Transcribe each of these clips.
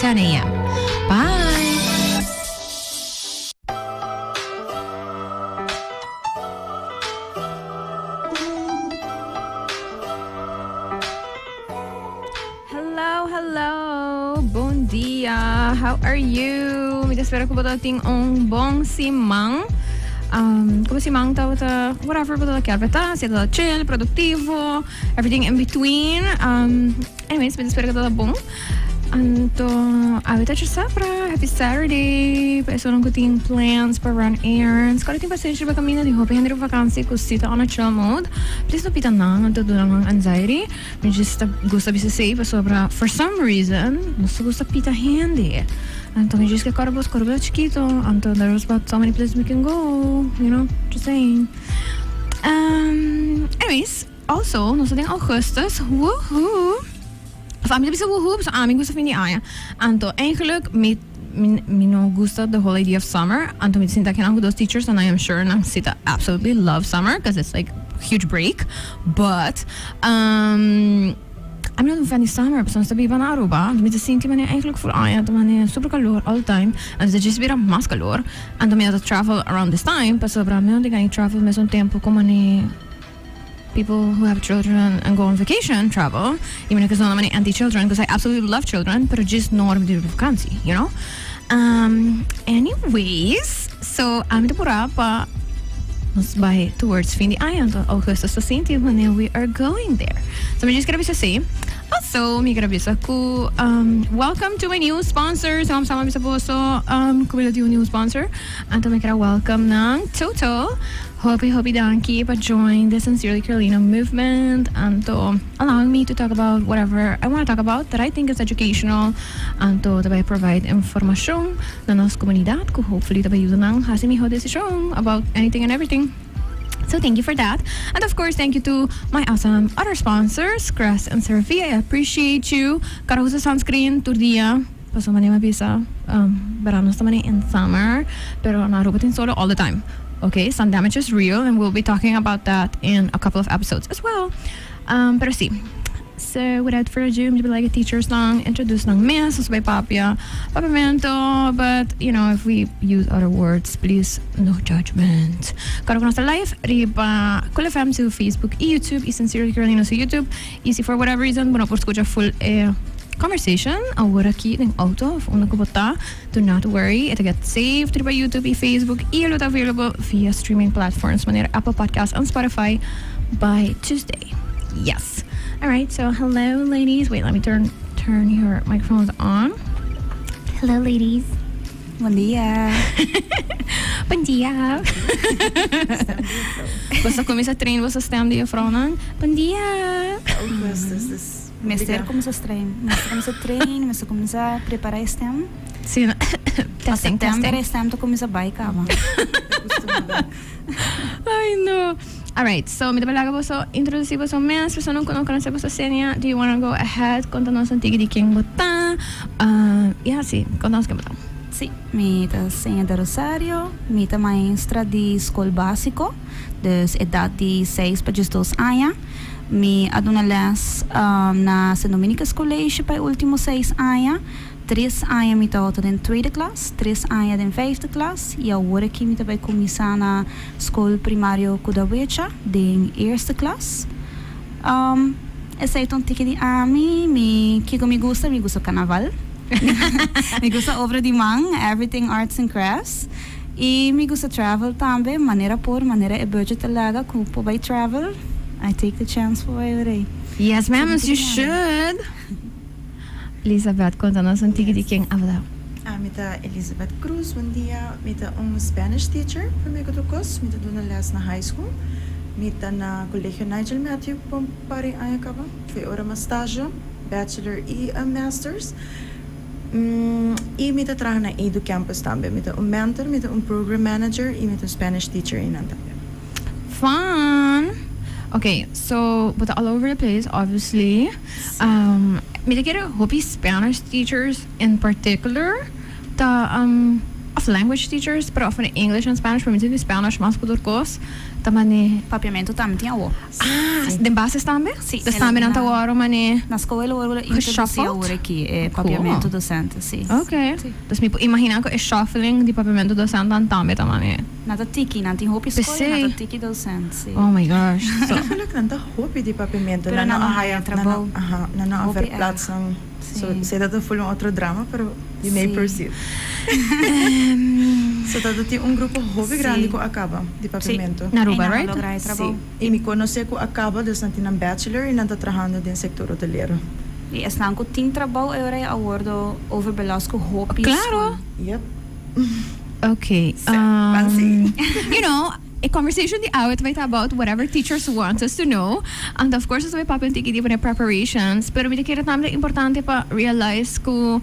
10 a.m. Bye! Hello, hello. Bon dia. How are you? Mi ta spera ku bo tin un bon siman. Um, como siman tabata whatever bo kier beta, si ta chill, productivo, everything in between. Um, anyways, mi ta spera ku ta bon. Anto, awe ta djasabra, happy Saturday. Pa esun ku tin plans pa run errands. Kòrda tin pasenshi riba kaminda, tin hopi hende riba vakansi ku si ta on a chill mode. Please no pita nan, anto duna nan anxiety. Mi just ta gusta bisa esei pasobra for some reason nos ta gusta pita hende. Anto mi just ke kòrda bos kòrda chikito anto there's about so many places we can go, you know, just saying. Um, anyways, also nos ta den augustus, woohoo! Of ami ta bisa woohoo pasobra ami gusta fin di aña. Anto eigenlijk mi mi mi no gusta the whole idea of summer, anto mi ta sinta akinan ku dos teachers and I am sure nan si ta absolutely love summer cause it's like huge break but um ami no ta un fan di summer pasobra nos ta biba na Aruba anto mi ta sinti manera eigenlijk full aña ta manera super calor all the time anto ta djis bira mas calor anto mi no ta travel around this time pasobra mi no ta gana travel mesun tempo ku manera people who have children and go on vacation travel y mi no ke sona mane anti children because I absolutely love children pero just no ora mi ta riba vakantie you know um, anyways so ami ta pura pa nos bai towards fin di aña anto augustus ta sinti wanneer we are going there so mi just kere bisa si also mi kere bisa ku um, welcome to my new sponsor so sama bisa boso um, ku mi lo tin un new sponsor anto mi kere welcome nan Total Hopi hopi danki pa join the Sincerely Carolina movement anto allowing me to talk about whatever I wanna talk about that I think is educational anto ta bay provide informacion na nos comunidad cu hopefully ta bay yuda nan haci miho decision about anything and everything. So thank you for that and of course thank you to my awesome other sponsors Crest and CeraVe I appreciate you. Cara usa sunscreen tur dia pasobra manera mi a bisa verano ta manera in summer pero na Aruba tin solo all the time. Ok, sun damage is real and we'll be talking about that in a couple of episodes as well. Um, pero si. So, without further ado, mi ta like teachers nan introduce nan mes, nos bay papia papiamento, but you know, if we use other words, please, no judgment. Kòrda ku nos ta live riba Cool FM su Facebook y YouTube y Sincerely Carolina su YouTube. Y si for whatever reason bo no por scucha full e conversation awor aki den auto of unda ku bo ta, Do not worry, e ta get saved riba YouTube y Facebook y e lo ta available via streaming platforms manera Apple Podcasts and Spotify by Tuesday. Yes. All right, so hello ladies. Wait, let me turn turn your microphones on. Hello ladies. Bon dia. Bon dia. Boso cuminsa train boso stem di juffrouwnan. Bon dia. Augustus, dus Mester cuminsa train. Mester cuminsa train, mester cuminsa prepara e stem. Sí, Pa testing, september testing. e stem ta cuminsa bay caba. Ay no. Alright, so mi ta bay laga boso introduci boso mes, personan cu no conoce boso Senia, do you wanna go ahead? Conta nos un tiki di ken bo ta. Uh, yeah, sí, conta nos ken bo ta. Sí, mi ta Senia de Rosario, mi ta maestra di scol basico, dus edad di seis pa diesdos aña. Mi a duna les na Sint Dominicus College pa e ultimo seis aña. Tres aña mi tabata den tweede klas, tres aña den vijfde klas y awor aki mi ta bay cuminsa na School Primario Kudawecha den eerste klas. Esey ta un tiki di ami. Mi, kico mi gusta? Mi gusta carnaval. Mi gusta obra di man, everything arts and crafts. Y mi gusta travel tambe, manera por, manera e budget ta laga cu por bay travel, I take the chance por bay orey. Yes ma'am, as you should. Elizabeth, conta nos un tiki di ken abo ta. Ami ta Elizabeth Cruz, bon dia. Mi ta un Spanish teacher, prome cu tur cos. Mi ta duna les na high school. Mi ta na Colegio Nigel Matthew pa un par di aña caba. Foi ora mi stage, bachelor y masters. Y mi ta traha na Edu Campus tambe. Mi ta un mentor, mi ta un program manager y mi ta un Spanish teacher einan tambe. Fun! Ok, so bo ta all over the place obviously. Mi ta kere hopi Spanish teachers in particular ta. Of language teachers, pero of English and Spanish, pa mi di Spanish mas ku tur kos, ta mane. Papiamento tambe tin awo. Ah, den basis tambe? Si. Dus tambe nan ta wòrdu mane. Na skol lo wòrdu introdusí awor aki e papiamento docente, si. Ok. Dus mi por imaginá ku e shuffling di papiamento docentenan tambe ta mane. Nan ta tiki, nan tin hopi skol i nan ta tiki docent, si. Oh my gosh. So. Eigenlijk nan ta hopi di papiamento. Pero nan no haya trabou. Aha, nan no a verplaats nan. So, esei ta full un otro drama, pero you may proceed. So ta tin un grupo hopi grandi ku a kaba di papiamento. Na Aruba, right? Si. I mi konosé ku a kaba, dus nan tin nan bachelor i nan ta trahando den sektor hotelero. I esnan ku tin trabou e ora ei a wordo overbelast ku hopi Claro! skol. Yep. Okay. Sè, ban sigui. E conversation di awe ta bay ta about whatever teachers want us to know. Anto of course nos ta bay papia un tiki di pone preparations, pero mi ta kere tambe ta importante pa realize cu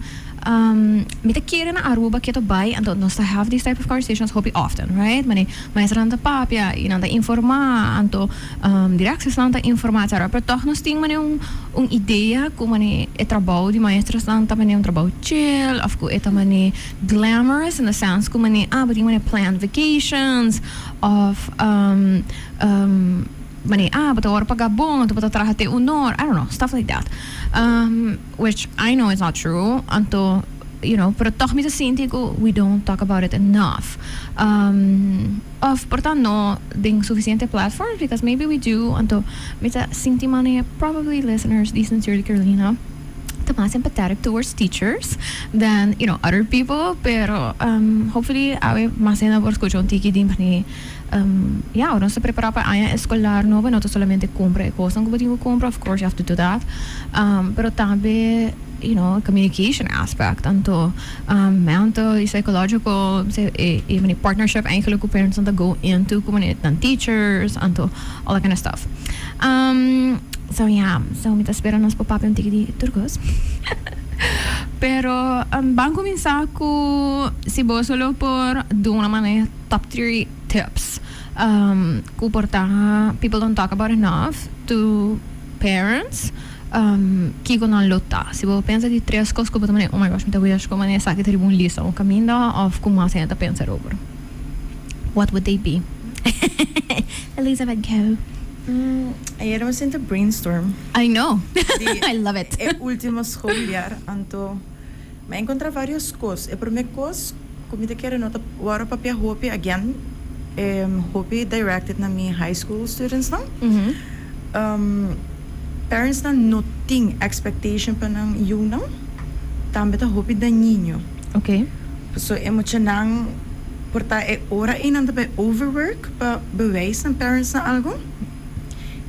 mi ta kere na Aruba ke ta bay anto nos ta have these type of conversations hopi often, right? Mane maestronan ta papia y nan ta informa, anto directiesnan ta informa etcetera, pero toch nos tin mane un un idea cu mane e trabou di maestronan ta mane un trabou chill of cu e ta mane glamorous in the sense cu mane ah bo tin mane planned vacations of mane ah bo ta worde paga bon anto bo ta traha te un or I don't know stuff like that which I know is not true anto you know pero toch mi ta sinti cu we don't talk about it enough of por ta no den suficiente platforms because maybe we do anto mi ta sinti mane probably listeners di Sincerely Carolina ta mas empathetic towards teachers than you know other people pero hopefully awe mas hende por scucha un tiki di mane ya ora nos ta prepara pa aña escolar nobo no ta solamente cumpra e cosnan cu bo tin cu cumpra of course you have to do that pero tambe you know communication aspect anto mental y psychological e mane partnership eigenlijk cu parents nan ta go into cu mane nan teachers anto all that kind of stuff. So ya, so mi ta spera nos por papia un tiki di tur kos. Pero ban kuminsá ku si boso lo por duna mane top three tips ku por ta people don't talk about enough to parents kiko nan lo ta. Si bo pensa di tres kos ku bo ta mane oh my gosh mi ta wish ku mane esaki ta riba un lista un kaminda òf ku mas hende ta pensa erover. What would they be? Elizabeth go. Ayer mi sinti brainstorm. I know. I love it. E ultimo schooljaar anto mi a encontra varios cos. E prome cos cu mi ta kere no ta worde papia hopi again hopi directed na mi high school students nan. Parents nan no tin expectation pa nan yiunan tambe ta hopi dañino. Okay. Paso e muchanan por ta e ora ei nan ta bay overwork pa bewijs nan parents nan algo.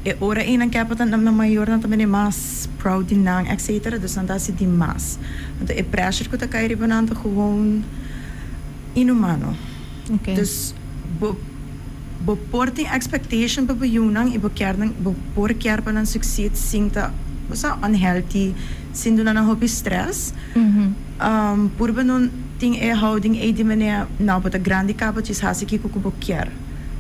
E ora ei nan kier pa ta nan mayornan ta bini mas proud di nan etcetera dus nan ta haci di mas. Anto e pressure cu ta cay riba nan ta gewoon inhumano. Okay. Dus bo bo por tin expectation pa bo yunan y bo kier nan bo por kier pa nan succeed sin ta bo sa unhealthy sin duna nan hopi stress. Purba no tin e houding ei di manera, no, bo ta grandi caba djis haci kico cu bo kier.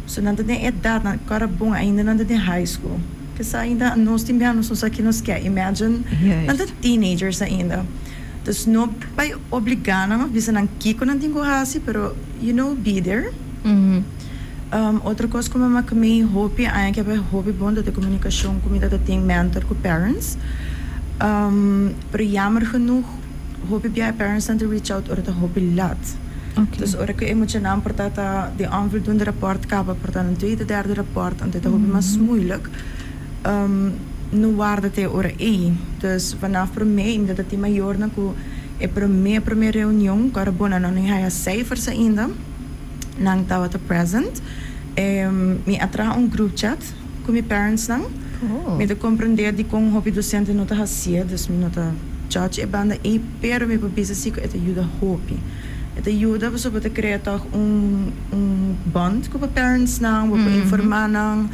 So nan ta den edad, nan cara bon, ainda nan ta den high school. Kesa ainda nos tin biaha nos no sa ki nos kier. Imagine, nan ta teenagers ainda. Dus no bay obliga nan of bisa nan kico nan tin cu haci, pero you know, be there. Otro cos cu mama cu mi hopi aña ke bay hopi bon ta de comunicacion cu mi ta tin mentor cu parents. Pero jammer genoeg hopi bia e parents nan ta reach out ora ta hopi lat. Dus ora cu e muchanan por ta ta den onvoldoende rapport caba por ta nan tweede derde rapport anto e ta hopi mas moeilijk no warda te e ora ey. Dus vanaf prome mi ta tin mayornan cu e prome prome reunion cu ora bo nan no haya cijfers ainda nan tabata present. Mi a traha un group chat cu mi parents nan. Mi ta comprende dicon hopi docente no ta hacié, dus mi no ta judge e banda ey, pero mi por bisa si cu e ta yuda hopi. E ta yuda pasobra bo ta crea toch un un bond cu bo parents nan, bo por informa nan.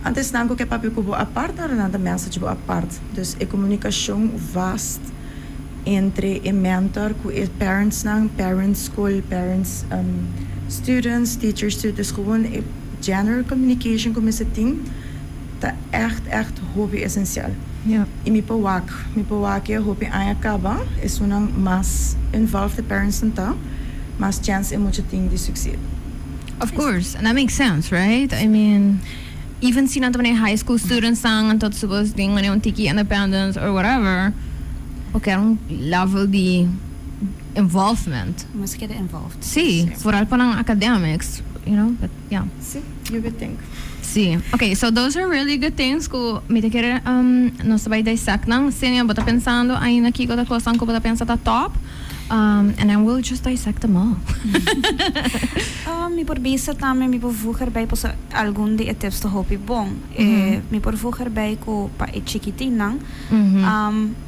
Antes nan cu ke papia cu bo apart, ahora nan ta message bo apart. Dus e comunicacion vast entre e mentor cu e parents nan, parents school, parents students, teachers students, gewoon e general communication cu mester tin ta echt echt hopi esencial. Y mi por wak, mi por wak e hopi aña caba esunnan mas involved e parents nan ta. Mas chance e mucha tin di succeed. Of course, and that makes sense, right? I mean, even si nan ta manera high school students nan, anto suppose tin manera un tiki independence or whatever, bo kier un level di involvement. Mester keda involved. Si, vooral pa nan academics, but yeah. Si, you would think. Si, okay, so those are really good things ku mi ta kere nos ta bai dissect nan. Senia, bo ta pensando ainda kiko ta kosnan ku bo ta pensa ta top? And then we'll just dissect them all. Mi por bisa tambe, mi por voeg erbij, pasobra algun di e tips ta hopi bon. Mi por voeg erbij ku pa e chikitinnan,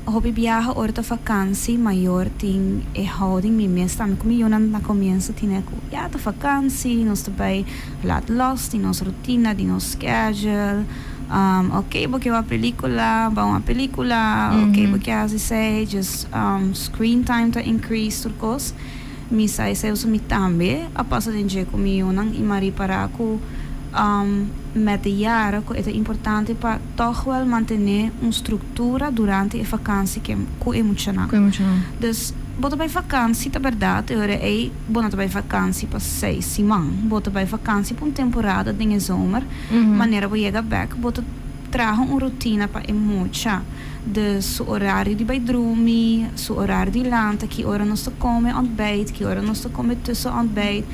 hopi biaha ora ta vakansi, mayor tin e houding, mi mes tambe ku mi yunan na komienso tine ku ya ta vakansi, nos ta bai laat los di nos rutina, di nos schedule. Ok, bo ke wak pelikula, ban wak pelikula, ok, bo ke hasi esei, just screen time ta increase tur kos. Mi sa esei pasobra mi tambe a pasa den dje ku mi yunan i mi a ripará ku met de jaren ku e ta importante pa tòg wèl mantené un struktura durante e vakansi ku e muchanan. Dus bo ta bai vakansi ta bèrdat e ora ei bo no ta bai vakansi pa seis siman, bo ta bai vakansi pa un temporada den e zomer. Manera bo yega bek, bo ta traha un rutina pa e mucha. Dus su orario di bai drumi, su orario di lanta, ki ora nos ta come ontbijt, ki ora nos ta come tussen ontbijt.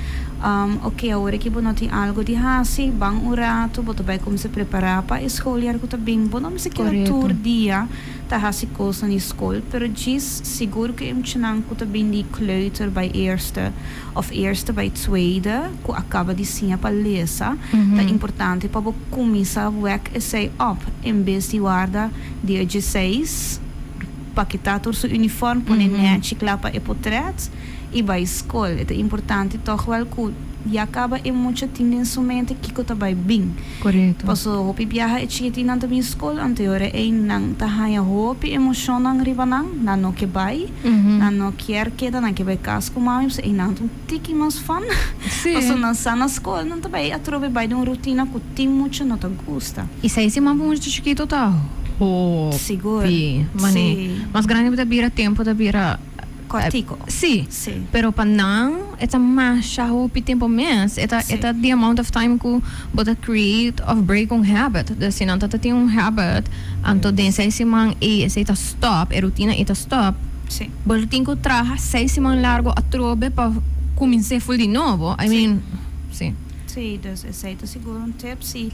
Ok, awor aki bo no tin algo di haci, ban un rato, bo ta bai cuminsa prepara pa e schooljaar cu ta bin. Bo no mester keda tur dia ta haci cosnan di school, pero djis sigur cu e muchanan cu ta bin di kleuter bai eerste of eerste bai tweede ku a kaba di siña pa lesa, ta importante pa bo kuminsá wek esei op en bes di warda dia dieseis, paketá tur su uniform, pone nèchi kla pa e potrèt i bai skol. E ta importante tòg wèl ku ya kaba e mucha tin den su mente kiko ta bai bin. Paso hopi biaha e chikitinnan ta bin skol, anto e ora ei nan ta haña hopi emoshonnan riba nan, nan no ke bai. Nan no kier keda, nan ke bai kas ku mami, pasobra einan ta un tiki mas fun. Pasobra nan sa na skol, nan ta bai atrobe bai den un rutina ku tin mucha no ta gusta. I seis siman pa mucha chikito ta hopi. Sigur, Mane, si. mas grandi bo ta bira, tempo ta bira. Kortiko. Si. Pero pa nan e ta masha hopi tempo mes. E ta, e ta the amount of time ku bo ta create of break un habit. Dus si nan ta ta tin un habit, anto den seis siman ei esei ta stop, e rutina ei ta stop. Bo lo tin ku traha seis siman largo atrobe pa kumins'é ful di nobo. I mean, si. Si, dus esei ta sigur un tip. Si,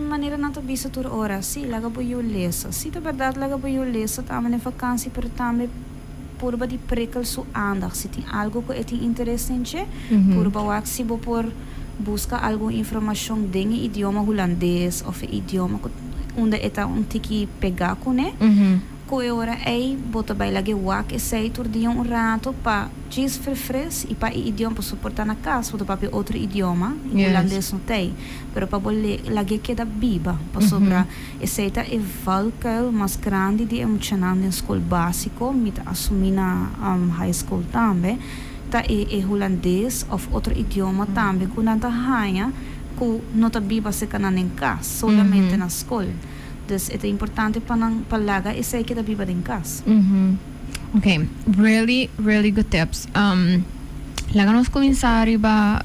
manera nan ta bisa tur ora, si, laga bo yu lesa. Si ta bèrdat laga bo yu lesa tambe den vakansi, pero tambe purba di prikkel su aandacht. Si tin algu ku e tin interes den dje, purba wak si bo por buska algun informashon den e idioma hulandes òf e idioma ku unda e ta un tiki pegá kuné. Ku e ora ei bo ta bai lag'é wak esei tur dia un rato pa djis frefres i pa e idioma pasobra por ta na kas bo ta papia otro idioma i hulandes no t'ei pero pa bo lag'é keda biba pasobra Esei ta e valkuil mas grandi di e muchanan den skol básiko, mi ta asumí na high school tambe, ta e e hulandes òf otro idioma tambe ku nan ta haña ku no ta biba serka nan den kas, solamente na skol. Dus e ta importante pa nan pa laga esei keda biba den kas. Ok, really really good tips. Laga nos cuminsa riba,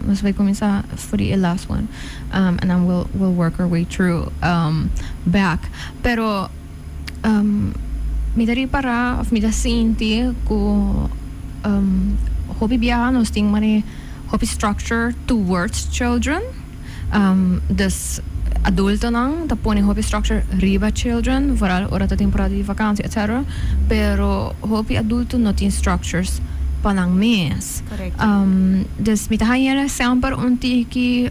nos bay cuminsa for di e last one and then we'll we'll work our way through back. Pero mi ta ripara of mi ta sinti cu hopi biaha nos tin mane hopi structure towards children. Dus adultonan ta pone hopi structure riba children, vooral ora ta temporada di vakantie etc. Pero hopi adulto no tin structures pa nan mes. Dus mi ta haña semper un tiki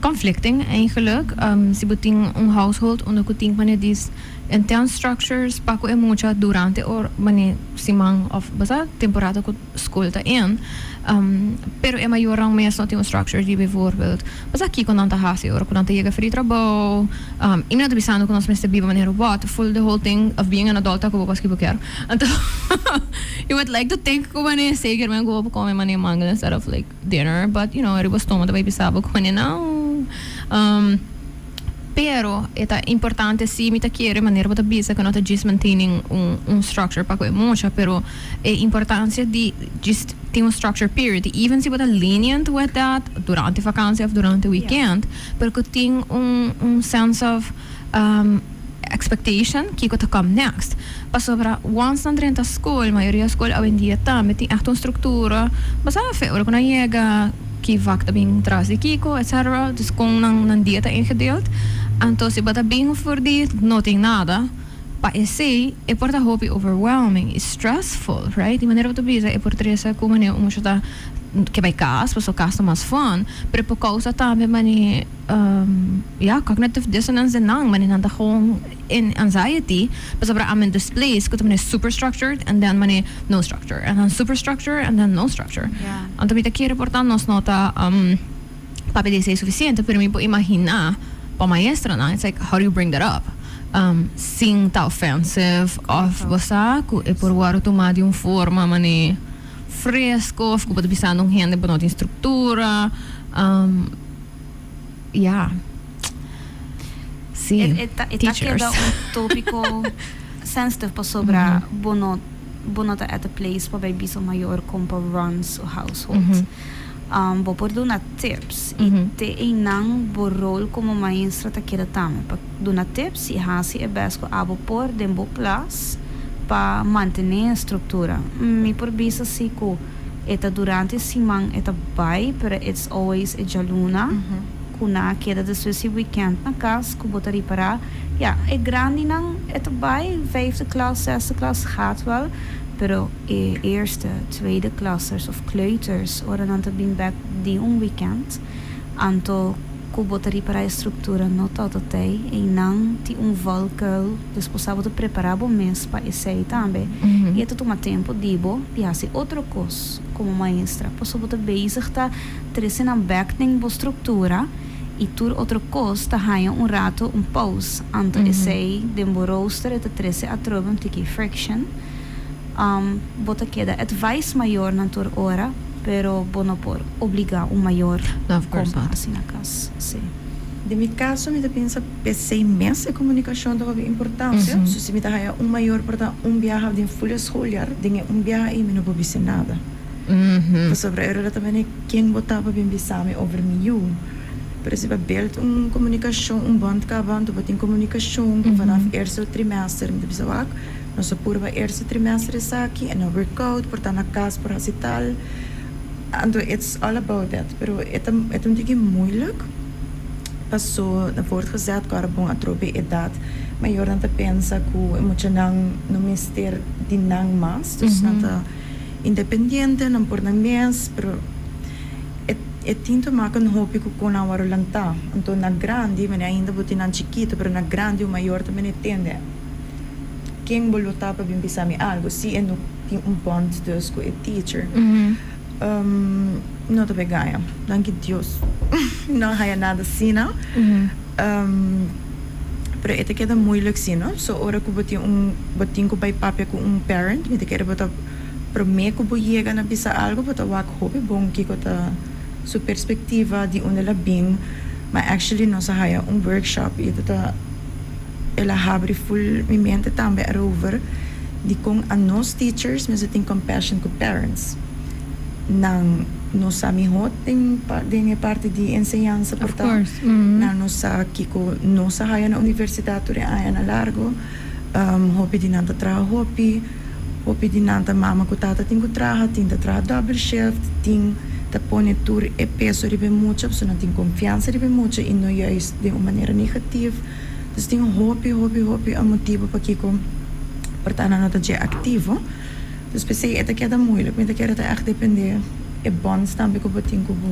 conflicting eigenlijk. Si bo tin un household unda ku tin manera di intense structures pa ku e mucha durante or manera siman of basa temporada ku. School ta in, pero e mayornan mes no tin un structure di bijvoorbeeld basa kiko nan ta hasi ora ku nan ta yega for di trabou. I mi no ta bisando ku nos mester biba manera robot, full the whole thing of being an adult ta ku bo paski bo kier. Anto you would like to think ku manera zeker men ku bo por come manera mangel instead of like dinner, but you know riba stoma ta bai bisa bo ku manera no. Pero e ta importante si mi ta kere manera bo ta bisa ku no ta djis maintaining un structure pa ku e mucha, pero e importancia di djis tin un structure period y even si bo ta lenient with that durante vakantie of durante weekend, pero ku tin un sense of expectation kiko ta come next. Pasobra once nan drenta skol, mayoria skol awendia tambe tin echt un structura basa fe ora ku nan yega ki vak ta bin tras di kiko etc. Dus kon nan dia ta ingedeeld. Anto si bo ta bin for di no tin nada pa esey e por ta hopi overwhelming y stressful, right? Di manera bo ta bisa e por trece ku manera un mucha ta ke bai kas pasobra kas ta mas fun, pero e por causa tambe mane ya cognitive dissonance den nan, mane nan ta gewoon in anxiety pasobra I'm in this place ku ta mane super structured and then mane no structure and then super structure and then no structure. Anto mi ta kere por ta nos no ta papia di esei suficiente pero mi por imagina pa maestronan it's like how do you bring that up sin ta offensive of bo sa ku e por wòrdu tuma di un forma mane fresco of ku bo ta bisando un hende bo no tin structura. Ya. Sí. E ta Teachers. keda un tópiko sensitive pasobra bo no bo no ta at a place pa bai bisa un mayor kon pa run su household. Bo por duna tips i te einan bo rol komo maestra ta keda tambe pa duna tips i hasi e bes ku abo por den bo klas pa mantené e struktura. Mi por bisa si ku E ta durante siman e ta bai pero it's always e djaluna ku nan a keda despues di weekend na kas ku bo ta ripará ya e grandinan e ta bai vijfde klas zesde klas gaat wel pero e eerste tweede klassers of kleuters ora nan ta bin bek di un weekend anto ku bo ta ripará e struktura no ta totei einan tin un valkuil dus bo sa bo ta prepará bo mes pa esei tambe i e ta tuma tempu di bo di hasi otro kos komo maestra pasobra bo ta bezig ta trese nan bèk den bo struktura i tur otro kos ta haña un rato un pous anto esei den bo rooster e ta trese atrobe un tiki friction. Bo ta keda advice mayornan tur ora, pero bo no por obliga un mayor No, of course kon pa not. hasi na kas. Sí. Den mi kaso mi ta pensa p'esei mes e komunikashon ta hopi importante. So si mi ta haya un mayor por ta un biaha den ful e schooljaar, den e un biaha ei mi no por bisa nada. Pasobra e ora ta bini ken bo ta pa bin bisa mi over mi yu. Pero si bo build un komunikashon, un bond kaba, anto bo tin komunikashon ku vanaf eerste trimester mi ta bisa wak. Nos a purba eerste trimester esaki en a workout, por ta na cas, por haci tal. Anto it's all about that. Pero e ta e ta un tiki moeilijk paso na voortgezet cu ora bon atrobe edad mayornan ta pensa cu e muchanan no mester di nan mas, dus nan ta independiente, nan por nan mes, pero e e tin te maken hopi cu con nan worde lanta. Anto na grandi, manera ainda bo tin nan chikito, pero na grandi un mayor ta mene tende. Ken bo lo ta pa bin bisa mi algo si e no tin un bond dus cu e teacher? No ta bay gaña. Danki Dios mi no a haya nada asina. Pero e ta keda moeilijk si no. So ora cu bo tin un bo tin cu bay papia cu un parent mi ta kere bo ta prome cu bo yega na bisa algo bo ta wak hopi bon kico ta su perspectiva di unda el a bin. Ma actually nos a haya un workshop y e ta. El a habri ful mi mente tambe erover dikon anos teachers mester tin compassion ku parents. Nan no sa mihó den den e parti di enseñansa por ta. Nan no sa kiko nos a haya na universidat tur e añanan largo. Hopi di nan ta traha hopi, hopi di nan ta mama ku tata tin ku traha, tin ta traha double shift, tin ta pone tur e peso riba e mucha pasobra nan tin konfiansa riba e mucha i no juist den un manera negativ. Dus tin hopi, hopi, hopi un motibu pakiko por ta nan no ta dje aktivo. Dus p'esei e ta keda moeilijk. Mi ta kere ta ègt dependé e bonds tambe ku bo tin ku bo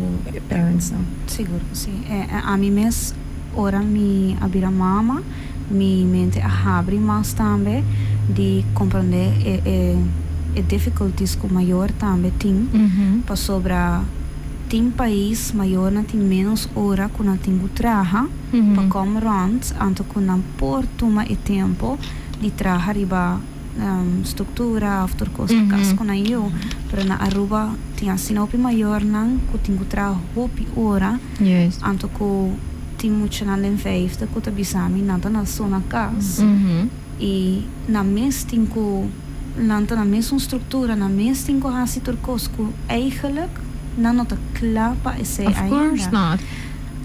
parentsnan. Sigur ku si. E ami mes ora mi a bira mama, mi mente a habri mas tambe di komprondé e e e difficulties ku mayor tambe tin pasobra tin pais mayornan tin ménos ora ku nan tin ku traha. Pa kom rond anto ku nan por tuma e tempo di traha riba struktura of tur kos na kas ku nan yu. Pero na Aruba tin asina hopi mayornan ku tin ku traha hopi ora anto ku. Tin muchanan den vijfde ku ta bisa mi nan ta na so na kas i nan mes tin ku lanta nan mesun struktura, nan mes tin ku hasi tur kos ku eigenlijk nan no ta kla pa esei Of course ainda. Not.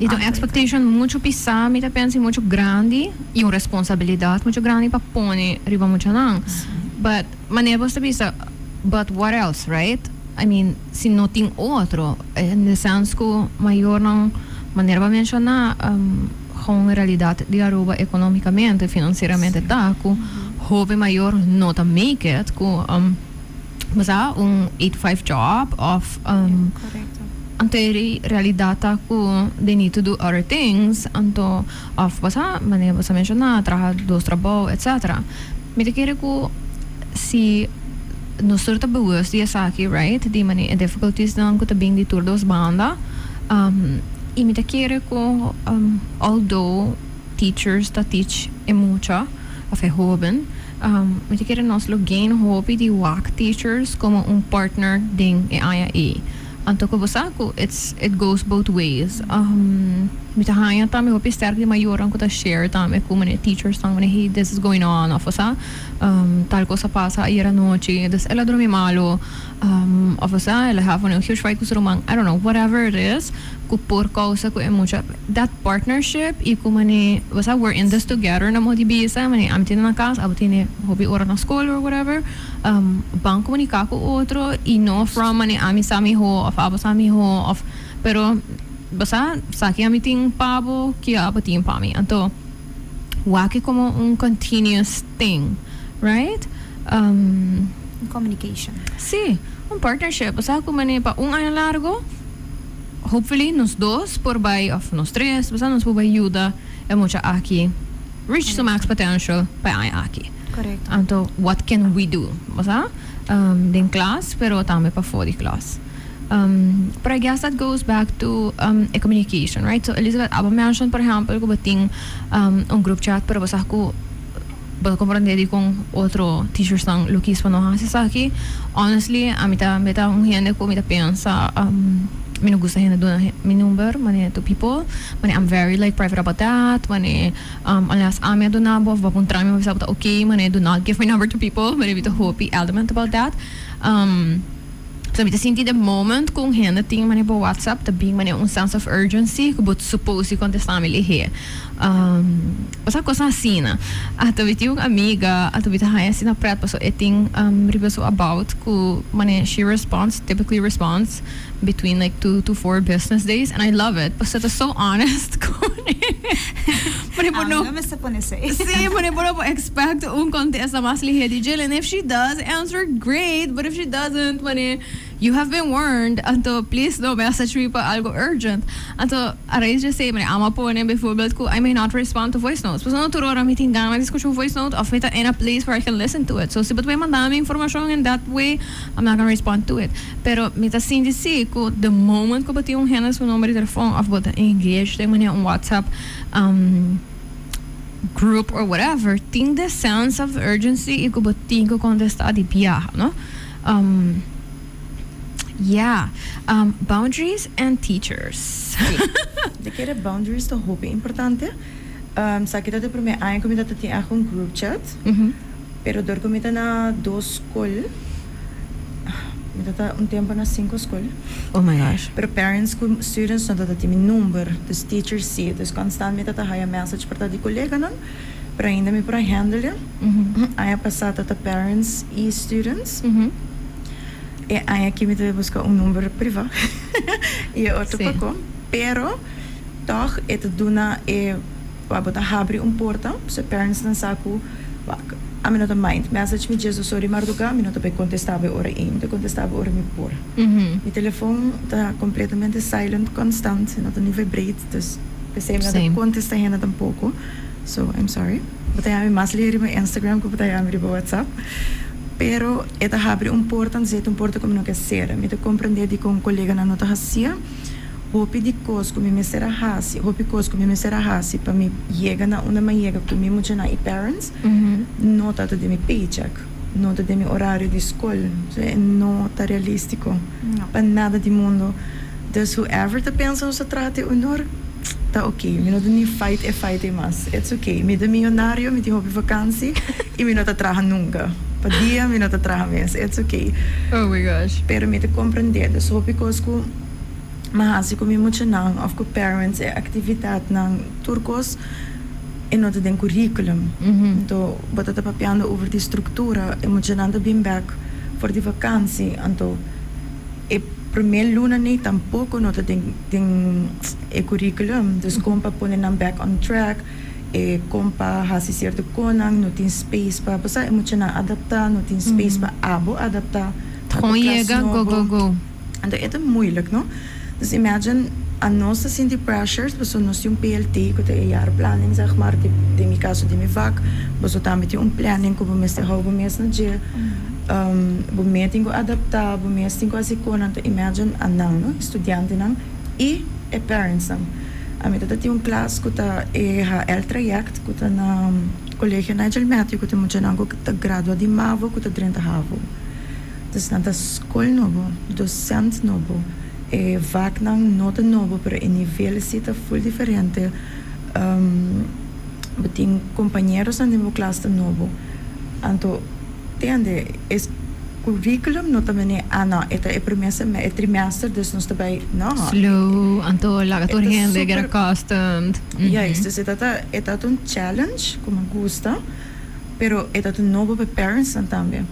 I ta un expectation muchu pisá, mi ta pensa, i muchu grandi i un responsabilidat muchu grandi pa pone riba muchanan. But manera bo ta bisa, but what else, right? I mean, si no tin otro, in the sense ku mayornan, manera bo a menshoná, gewoon e realidat di Aruba economicamente, financieramente ta ku hopi mayor no ta make it ku, bo sa, un 8 to 5 job of anto e realidat ta ku they need to do other things, anto of, bo sa, manera bo sa menshoná, traha dos trabou, etc. Mi ta kere ku si nos tur ta bewust di esaki, right, di manera e difficulties nan ku ta bin di tur dos banda, i mi ta kere ku although teachers ta teach e mucha of e hoben, mi ta kere nos lo gain hopi di wak teachers komo un partner den e aña ei. Anto ku bo sa ku it goes both ways. Mi ta haña tambe hopi sterk di mayornan ku ta share tambe ku manera teachers tan manera, "Hey, this is going on," of sa, "Tal kos a pasa ayer anochi, dus el a drumi malo," of sa, "El a have un huge fight ku su ruman," I don't know, whatever it is ku por kousa ku e mucha, that partnership i ku manera, bo sa, we're in this together na modo di bisa, manera ami tin na kas, abo tene hopi ora na skol or whatever, ban komuniká ku otro i no from manera ami sa mihó of abo sa mihó of, pero bo sa sa ki ami tin pa bo, ki abo tin pa mi. Anto wak komo un continuous thing, right? Communication. Si, un partnership, o sea, ku manera pa un aña largo, hopefully nos dos por bai of nos tres, o sea, nos por bai yuda e mucha aki reach the max potential pa aña aki. Anto what can we do, o sea, den klas, pero tambe pafó di klas. But I guess that goes back to a communication, right? So Elizabeth, abo mention, por ehèmpel, ku bo tin un group chat, pero bo sa ku bo ta komprondé di kon otro teachers nan lo kies pa no hasi esaki. Honestly, ami ta mi ta un hende ku mi ta pensa, mi no gusta hende duna mi number manera to people, manera I'm very like private about that, manera unless ami a duna bo of bo a puntra mi, bo bisa bo ta okay, manera do not give my number to people, manera mi ta hopi adamant about that. So mi ta sinti the moment ku un hende tin manera bo WhatsApp, ta bin manera un sense of urgency ku bo suppose di kontestá mi lihé. Osea, kos asina. Anto mi tin un amiga, anto mi ta haña asina pret pasobra e tin riba su about ku manera she responds, typically responds between like 2 to 4 business days, and I love it pasobra ta so honest ku manera bo no Ami no mester pone esei. Si, manera bo no por expect un kontesta mas lihé di dje, and if she does answer, great, but if she doesn't, manera you have been warned. Anto please no message me pa algo urgent. Anto a rais di esei, manera ami a pone bijvoorbeeld ku I may not respond to voice notes pasobra no tur ora mi tin gana di skucha un voice note of mi ta in a place where I can listen to it. So si bo ta bay manda mi informashon in that way, I'm not gonna respond to it. Pero mi ta sinti si ku the moment ku bo tin un hende su number di telefon of bo ta engage den manera un WhatsApp group or whatever, tin the sense of urgency i ku bo tin ku kontestá di biaha, no? Yeah, boundaries and teachers. Si. Mi kere boundaries ta hopi importante. Sa ki ta e promé aña ku mi ta tin echt un group chat. Pero dor ku mi ta na dos skol, mi ta un tempu na cinco skol. Oh my gosh. Pero parents ku students no ta tin mi number, dus teachers si. Dus constant mi ta haya message por ta di koleganan, pero ainda mi por a handle. Aña pasá ta parents i students. E aña aki mi ta buska un number privá i e otro pako. Pero toch e ta duna e pa bo ta habri un porta, so e parents nan sa ku wak, ami no ta mind. Message mi 12 or di mardugá, mi no ta bay kontestá bo e ora ei, mi ta kontestá bo ora mi por. Mi telefon ta kompletamente silent constant, no ta ni vibrate, dus p'esei mi no ta kontestá hende tampoko. So I'm sorry. Bo ta yama mi mas lihe riba Instagram ku bo ta yama mi riba WhatsApp. Pero e ta habri un porta, anto e ta un porta ku mi no ke sera. Mi ta komprendé dikon koleganan no ta hasia. Hopi di kos ku mi mester a hasi, hopi kos ku mi mester a hasi pa mi yega na unda mi a yega ku mi muchanan i parents, no ta ta den mi paycheck, no ta den mi orario di skol. So e no ta realístiko pa nada di mundu. Dus whoever ta pensa nos ta traha te honor, Ta ok, mi no ta ni fight e fight ei mas. It's ok. Mi ta miyonario, mi tin hopi vakansi y mi no ta traha nunca. Pa dia mi no ta traha mes. It's ok. Oh my gosh. Pero mi ta comprende. Dus hopi cos cu mi a haci cu mi muchanan of cu parents, e actividadnan, tur cos e no ta den curriculum. Anto bo ta ta papiando over di structura, e muchanan ta bin bek for di vakansi, anto e prome luna nei tampoco no ta den den e curriculum, dus con pa pone nan back on track, e con pa haci cierto conan, no tin space pa, bo sa e muchanan adapta, no tin space pa abo adapta na bo Gewoon klas yega, go, go, nobo. Go. Anto e ta moeilijk, no? Dus imagine anos ta sinti pressures pasobra nos tin un PLT cu ta e jaarplanning, zeg maar, di den mi caso di mi vak, boso tambe tin un planning cu bo mester hou bo mes na dje, bo mes tin cu adapta, bo mes tin cu haci conan, anto imagine anan, no, e studiantenan y e parentsnan. Ami ta ta tin un klas cu ta e HL traject cu ta na Colegio Nigel Matthew cu ta muchanan cu ta gradua di mavo cu ta drenta havo. Dus nan ta skol nobo, docent nobo, e vaknan no ta nobo pero e nivel si ta full diferente. Bo tin compañerosnan den bo klas ta nobo. Anto tende e curriculum no ta mene ah no e ta e primer e trimester dus nos ta bay no. Slow, anto laga tur E ta hende get super accustomed. Juist, dus e ta ta e ta ta un challenge cu mi gusta. Pero e ta ta nobo pa e parentsnan tambe.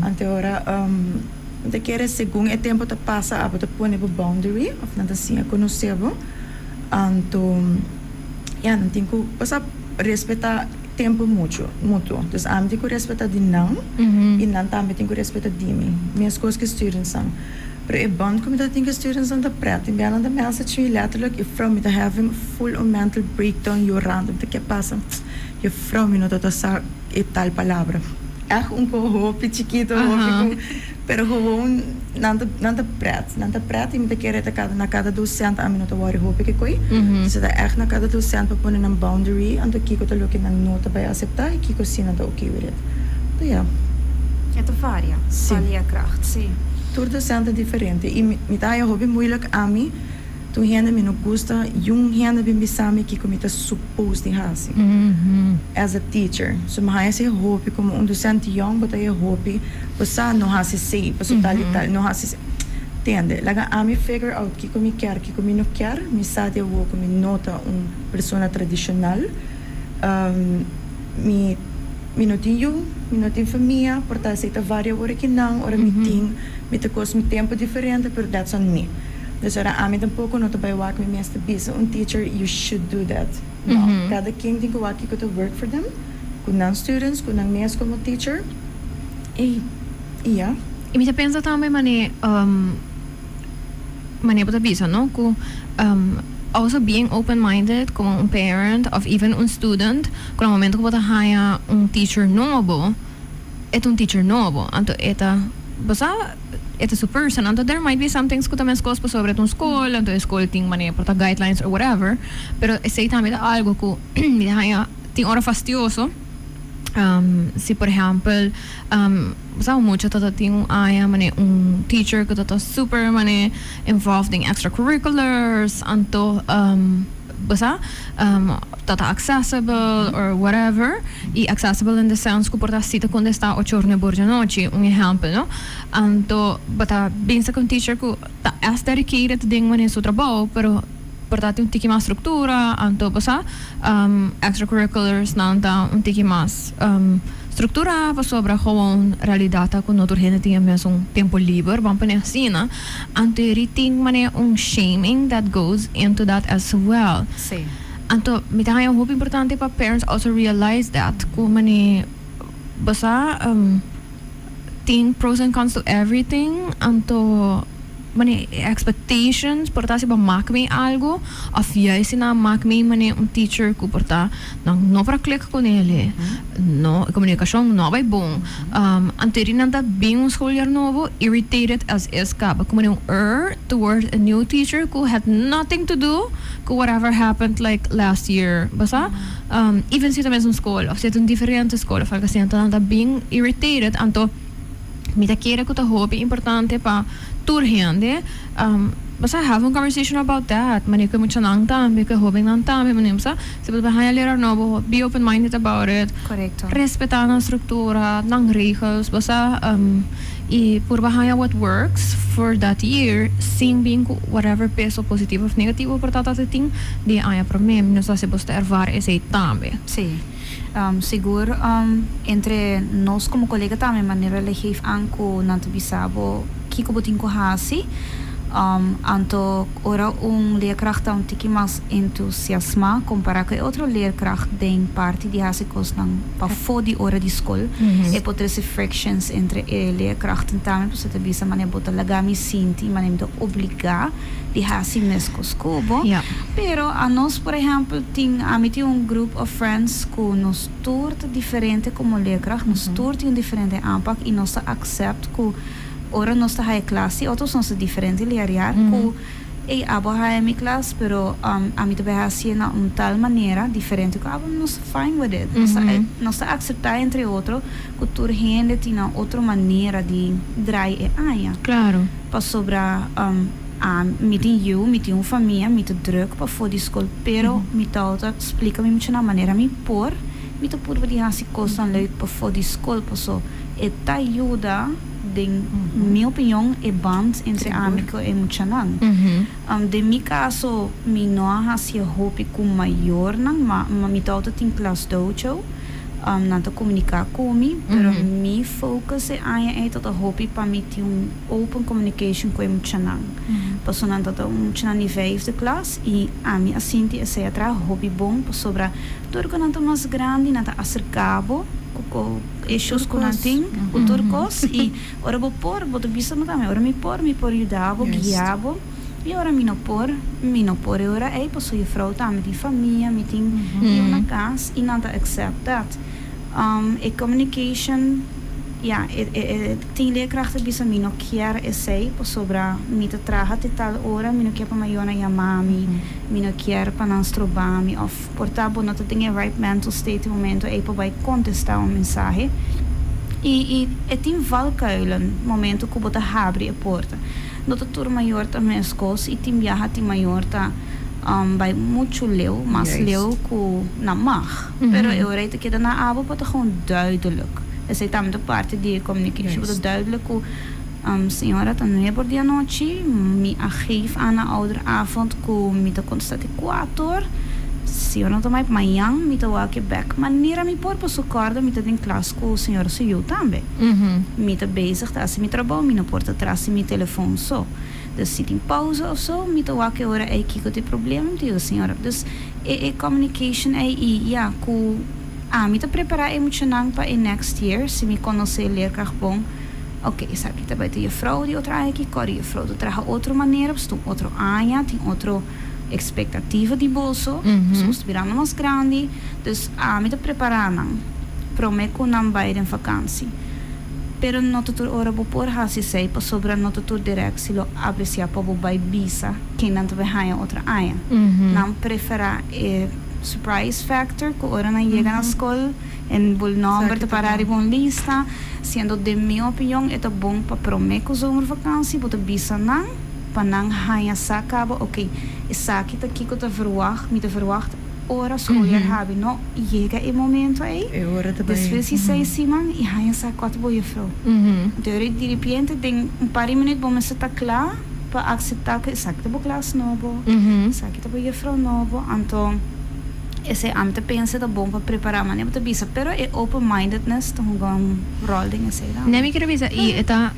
Ante ora mi ta kere segun e tempo ta pasa abo ta pone bo boundary of nan ta siña conoce bo. Anto ya nan tin cu pasa respeta tempo mucho mutuo. Dus ami tin cu respeta di nan y nan tambe tin cu respeta di mi. Mescos cu e studentsnan. Pero e band cu mi ta tin cu e studentsnan ta pret. Tin bia nan ta message mi letterlijk, "Juffrouw, mi ta having full on mental breakdown yorando. Mi ta ke pasa?" Juffrouw, mi no ta ta sa e tal palabra. Echt un ko hopi chikito, hopi ku, pero gewoon nan ta nan ta pret, nan ta pret i mi ta kere ta kada na kada docent ami no ta wòri hopi ke koi. Dus e ta echt na kada docent pa pone nan boundary anto kiko ta loke nan no ta bai aseptá i kiko si nan ta oké with it. Anto ya. E ta varia, Sí. pa leerkracht, sí. Tur docent ta diferente i mi mi ta haña hopi moeilijk ami. Tur hende mi no gusta yun hende bin bisa mi kiko mi ta suppose di hasi as a teacher. So mi haña esei hopi komo un docente yong bo ta e hopi bo sa no hasi esei paso tal i tal no hasi esei. Tende, laga ami figure out kiko mi kier kiko mi no kier. Mi sa di awor ku mi no ta un persona tradishonal. Mi mi no tin yu, mi no tin famia, por ta esei ta varia ora ki nan ora mi tin mi ta koos mi tempo diferente pero that's on me. Dus ora ami tampoco no ta bay wak mi mes ta bisa un teacher you should do that. No, cada ken tin cu wak kico ta work for them, cu nan students, cu nan mes como teacher y y ya. Y mi ta pensa tambe mane mane bo ta bisa no cu also being open minded como un parent of even un student cu na momento cu bo ta haya un teacher nobo e ta un teacher nobo anto e ta bo sa e ta su person anto there might be some things cu ta mescos pasobra e ta un scol anto e scol tin manera por ta guidelines or whatever pero esey tambe ta algo cu mi ta haya tin ora fastioso si por ehempel bo sa un mucha ta ta tin un aña manera un teacher cu ta ta super manera involved den extracurriculars anto bo sa ta ta accessible or whatever y accessible in the sense cu por ta si ta contesta ocho or nuebe or di anochi un ehempel no anto bo ta binsa cu un teacher cu ta as dedicated den wanneer su trabou pero por ta tin un tiki mas structura anto bo sa extracurriculars nan ta un tiki mas structura pasobra gewoon realidad ta cu no tur hende tin e mesun tempo liber ban pone asina. Anto eri tin manera un shaming that goes into that as well. Sí. Anto mi ta haña hopi importante pa parents also realize that ku mane bo sa tin pros and cons to everything anto mane e expectations por ta si bo mak mee algo of juist si nan a mak mee mane un teacher ku por ta nan no por a click ku nele no e komunikashon no a bai bon. Anto eri nan ta bin un schooljaar nobo irritated as is caba como un err toward a new teacher cu had nothing to do cu whatever happened like last year bo sa even si ta mesun school of si ta un diferente school of algo asina anto nan ta bin irritated anto mi ta kere cu ta hopi importante pa tur hende. Bo sa have un conversation about that, manera cu e muchanan tambe, cu e hobennan tambe, manera bo sa, si bo ta haña leraar nobo, be open minded about it. Correcto. Respeta nan structura, nan regels, bo sa, y purba haña what works for that year sin bin cu whatever peso positivo of negativo por ta ta tin di e aña prome. Mi no sa si bo ta ervaar esey tambe. Sí. Sigur entre nos como colega tambe manera le geef aan cu nan ta bisa bo kico bo tin cu haci. Anto ora un leerkracht ta un tiki mas entusiasma compara cu e otro leerkracht den parti di haci cosnan pafo di ora di scol, e por trece frictions entre e leerkrachten tambe pasobra ta bisa manera bo ta laga mi sinti manera mi ta obliga di haci mescos cu bo. Pero anos por ehempel tin ami tin un group of friends cu nos tur ta diferente como leerkracht, nos tur tin un diferente aanpak y nos ta accept cu ora nos ta haya klas di otros nos ta diferente leerjaar cu ey abo a haya mi klas pero ami ta bay hacié na un tal manera diferente cu abo nos ta fine with it. Nos ta nos ta acepta entre otro cu tur hende tin nan otro manera di draai e aña. Pasobra mi tin yu, mi tin un famia, mi ta druk pafó di skol, pero mi tawata splika mi muchanan manera mi por, mi ta purba di hasi kosnan leuk pafó di skol paso e ta yuda den mi opinion e band entre ami ku e muchanan. Den mi kaso mi no a hasi e hopi ku mayornan ma mi tawata tin klas dojo. Nan ta komuniká ku mi, pero mi focus e aña ei ta ta hopi pa mi tin un open communication ku e muchanan. Pasobra nan ta ta un muchanan di vijfde klas i ami a sinti esei a traha hopi bon pasobra tur ku nan ta mas grandi nan ta aserká bo ku ku issues ku nan tin, ku tur kos i ora bo por bo ta bisa bo tambe ora mi por mi por yuda bo, guia bo. I ora mi no por, mi no por e ora ei paso juffrouw tambe tin famia, mi tin yu na cas y nan ta accept dat. E communication, ya, e e tin leerkracht ta bisa mi no kier esey pasobra mi ta traha te tal ora, mi no kier pa mayornan yama mi, mi no kier pa nan stroba mi of por ta bo no ta den e right mental state e momento ei pa bay contesta un mensahe. Y y e tin valkuilen momento cu bo ta habri e porta. No ta tur mayor ta meskos i tin biaha tin mayor ta bai muchu leu, mas leu ku nan mag. Pero e ora ei ta keda na abo pa ta gewoon duidelijk. Esei tambe ta parti di e communication. Pa ta duidelijk ku señora ta nuebe or di anochi, mi a geef aan na ouderavond ku mi ta kontestá te kuater. Señora no ta mai mañan mi ta wak e bek manera mi por paso kòrda mi ta den klas ku señora su yu tambe. Mi ta bezig ta hasi mi trabou, mi no por ta tras di mi telefon so. Dus si tin pausa of so, mi ta wak e ora ei kiko ta e problema, mi ta yuda señora. Dus e e communication ei i ya ku ami ta prepara e muchanan pa e next year, si mi konosé e leerkracht bon, ok esaki ta bai ta juffrouw di otro aña aki, kòrda juffrouw ta traha otro manera, pasobra ta un otro aña, tin otro expectativa di boso, pasobra boso ta birando mas grandi, dus ami ta prepara nan prome cu nan bay den vakantie. Pero no ta tur ora bo por haci esey pasobra no ta tur directie lo aprecia pa bo bay bisa ken nan ta bay haña otro aña. Nan prefera e surprise factor cu ora nan yega na scol en bo nomber ta para riba un lista, siendo den mi opinion e ta bon pa prome cu zomervakantie bo ta bisa nan. Pa nan haña sa kaba ok esaki ta kiko ta verwagt, mi ta verwagt ora schooljaar habi no yega e momento ei E ora ta bai. despues di seis siman i haña sa kua ta bo juffrouw. Anto ora diripiente den un par di minuut bo mester ta kla pa akseptá ku esaki ta bo klas nobo, esaki ta bo juffrouw nobo, anto esei ami ta pensa ta bon pa prepará manera bo ta bisa pero e open mindedness ta hunga un ròl den esei tambe. Ne mi kere bisa i e ta.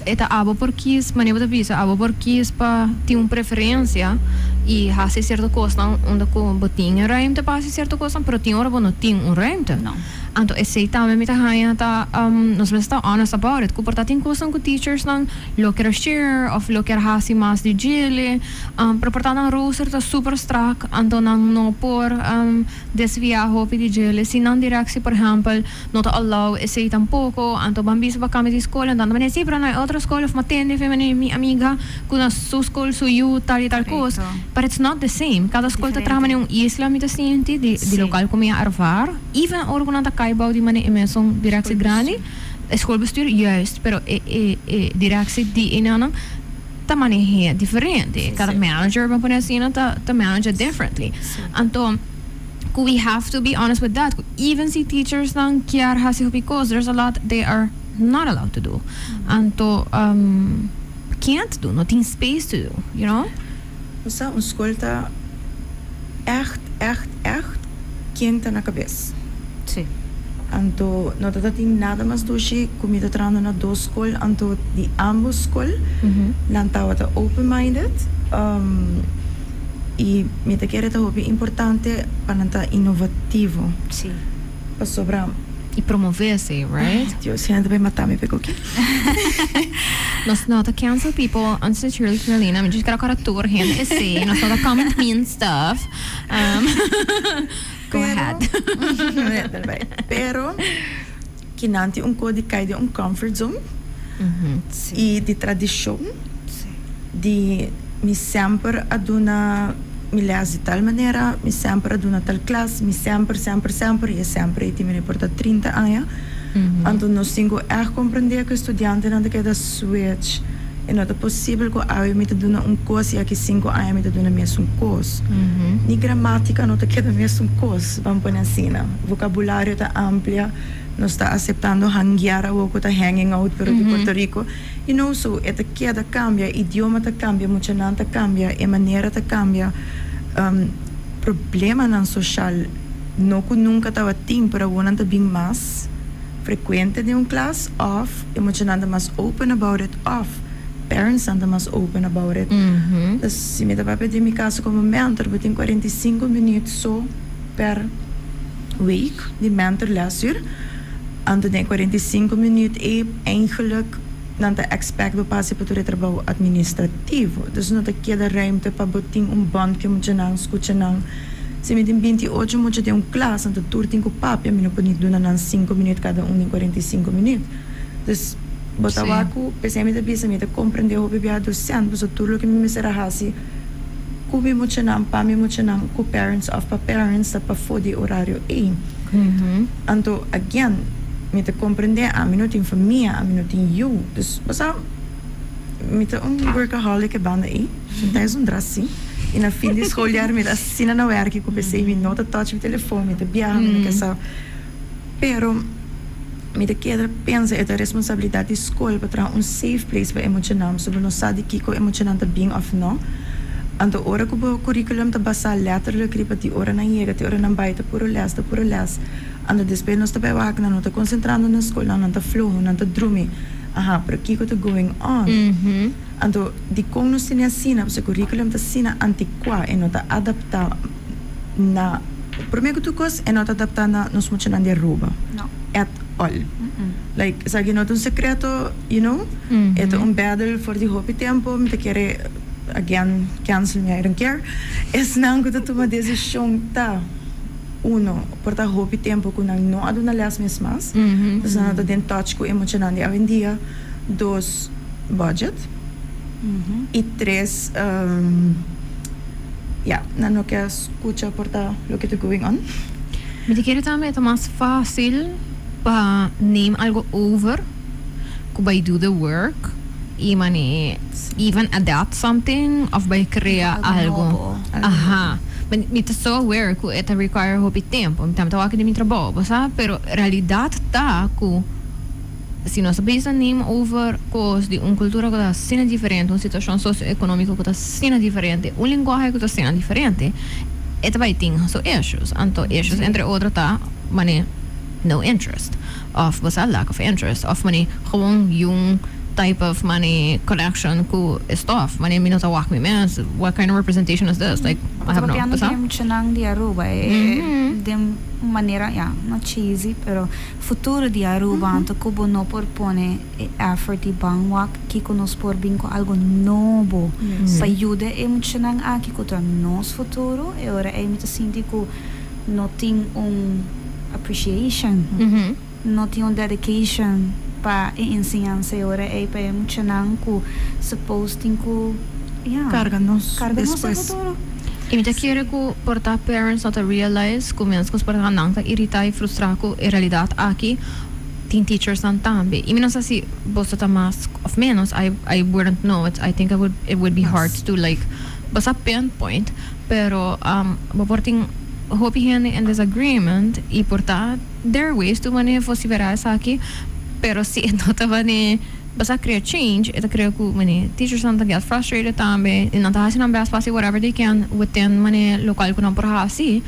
E ta abo por kies, manera bo ta bisa, abo por kies pa tin un preferencia y haci cierto cosnan unda cu bo tin e ruimte pa haci cierto cosnan, pero tin ora bo no tin un ruimte. No. Anto esey tambe mi ta haña ta, nos mester ta honest about it, cu por ta tin cosnan cu teachersnan lo kier share of lo kier haci mas di djele, pero por ta nan rooster ta super strak, anto nan no por desvia hopi di djele. Si nan directie, por ehempel, No ta allow esey tampoco, anto ban bisa pa cambia di scol, anto nan ta mane si pero no hay otro scol of m'atende fe mane mi amiga cu na su scol su yu tal y tal cos, but it's not the same, cada scol ta traha mane un isla mi ta sinti di di local cu mi a ervaar, even ora cu nan ta cay bao di mane e mesun directie grandi, e schoolbestuur juist, pero e e e directie di enanan. ta maneha diferente. Cada manager, ban pone asina, ta manage differently. Anto, ku we have to be honest with that. Even si teachers nan kier hasi hopi kos, there's a lot they are not allowed to do. Anto, can't do, no tin space to do. Osea, un skol ta echt, echt, echt ken ta na kabes. Anto, no ta tin nada mas dushi ku mi ta trahando na dos skol, anto di ambos skol, nan tabata open-minded. I mi ta kere ta hopi importante pa nan ta inovativo. Pasobra. I promove esei, right? Dios, hende ta bay mata mi p'e koki. Nos no ta cancel people, unsincerely Carolina, mi just kere kora tur hende esei, nos no ta comment mean stuff. Go ahead. Pero, kinan tin un ko di kai den un comfort zone i di tradishon di mi semper a duna mi les di tal manera, mi semper a duna tal klas, mi semper, semper, semper i e semper ei tin mi por ta 30 aña. Anto nos tin ku ègt komprendé ku e studiantenan ta keda switch. E no ta posibel ku awe mi ta duna un kos i aki sinku aña mi ta duna mesun kos. Ni gramátika no ta keda mesun kos, ban pone asina. Vokabulario ta amplia, nos ta aseptando hanguear awor ku ta hanging out pero di Puerto Rico. You know, so e ta keda kambia, idioma ta kambia, muchanan ta kambia, e manera ta kambia. Problemanan soshal no ku nunka tabatin pero awor nan ta bin mas frekuente den un klas òf e muchanan ta mas open about it òf parentsnan ta mas open about it. Dus si mi ta papia den mi kaso komo mentor bo tin 45 minüt so per week di mentor lèsuur anto den e 45 minüt ei eigenlijk nan ta expect bo pa hasi pa tur e trabou administrativo. Dus no ta keda ruimte pa bo tin un bond ku e muchanan, skucha nan. Si mi tin 28 mucha den un klas, anto tur tin ku papia, mi no por ni duna nan sinku minüt kada un den 45 minüt. Dus bo ta wak ku p'esei mi ta bisa mi ta komprendé hopi bia dosent pasobra tur loke mi mester a hasi ku mi muchanan, pa mi muchanan, ku parents òf pa parents ta pafó di e orario ei. Anto again mi ta komprendé ami no tin famia, ami no tin yu, dus bo sa mi ta un workaholic e banda ei, sometimes un drasí i na fin di schooljaar mi ta asina na wèrki ku p'esei mi no ta touch mi telefon, mi ta biaha, mi no ke sa. Pero mi ta keda pensa e ta responsabilidat di skol pa traha un safe place pa e muchanan, pasobra no sa di kiko e muchanan ta bin òf no. Anto ora ku bo curriculum ta basá letterlijk riba di ora nan yega te ora nan bai ta puro lès, ta puro lès. Anto despues nos ta bai wak nan no ta konsentrando na skol, nan nan ta floho, nan ta drumi. Aha, pero kiko ta going on? Anto dikon nos tene asina? Pasobra e curriculum ta asina antikuá, e no ta adaptá na, promé ku tur kos e no ta adaptá na nos muchanan di Aruba at all. Like esaki no ta un sekreto, you know, e ta un battle for di hopi tempu, mi ta kere. Again, cancel me, I don't care. Esnan ku ta tuma desishon ta, uno, por ta hopi tempu ku nan no a duna les mes mas, dus nan no ta den touch ku e muchanan di awendia. Dos, budget. I tres, ya, nan no ke skucha por ta loke ta going on. Mi ta kere tambe e ta mas fácil pa neem algo over ku bai do the work. I mane even adapt something of bai crea algo. Aha. Mi ta so aware cu e ta require hopi tempo. Mi tambe ta wak di mi trabou, bo sa? Pero realidad ta cu si nos ta bisa neem over cos di un cultura cu ta asina diferente, un situacion socioeconomico cu ta asina diferente, un lenguahe cu ta asina diferente, e ta bai tin su issues. Anto issues entre otro ta mane no interest. Of bo sa lack of interest of mane gewoon yung type of mane connection cu e stof mane mi no ta wak mi mes what kind of representation is this like I have no Papiando bo sa. di muchanan di Aruba e den un manera ya no cheesy pero futuro di Aruba anto cu bo no por pone e effort di ban wak kico nos por bin cu algo nobo pa yuda e muchanan aki cu ta nos futuro e ora ey mi ta sinti cu no tin un appreciation, no tin un dedication pa e enseñansa e ora ei pa e muchanan ku suppose tin ku ya Carga nos carga nos e despues. futuro. I mi ta kere ku por ta parents no ta realize ku meskos por ta nan ta irita i frustra ku e realidat aki. Tin teachers nan tambe. Y mi no sa si boso ta mas of menos, I wouldn't know it. I think it would be hard to, like, basta pinpoint, pero bo por tin hopi hende in disagreement y por ta there are ways to manera vociferar esaki, pero si no ta manera basta crea change, e ta crea cu manera teachers nan ta get frustrated tambe y nan ta haci nan best pa haci whatever they can within manera local cu nan por haci,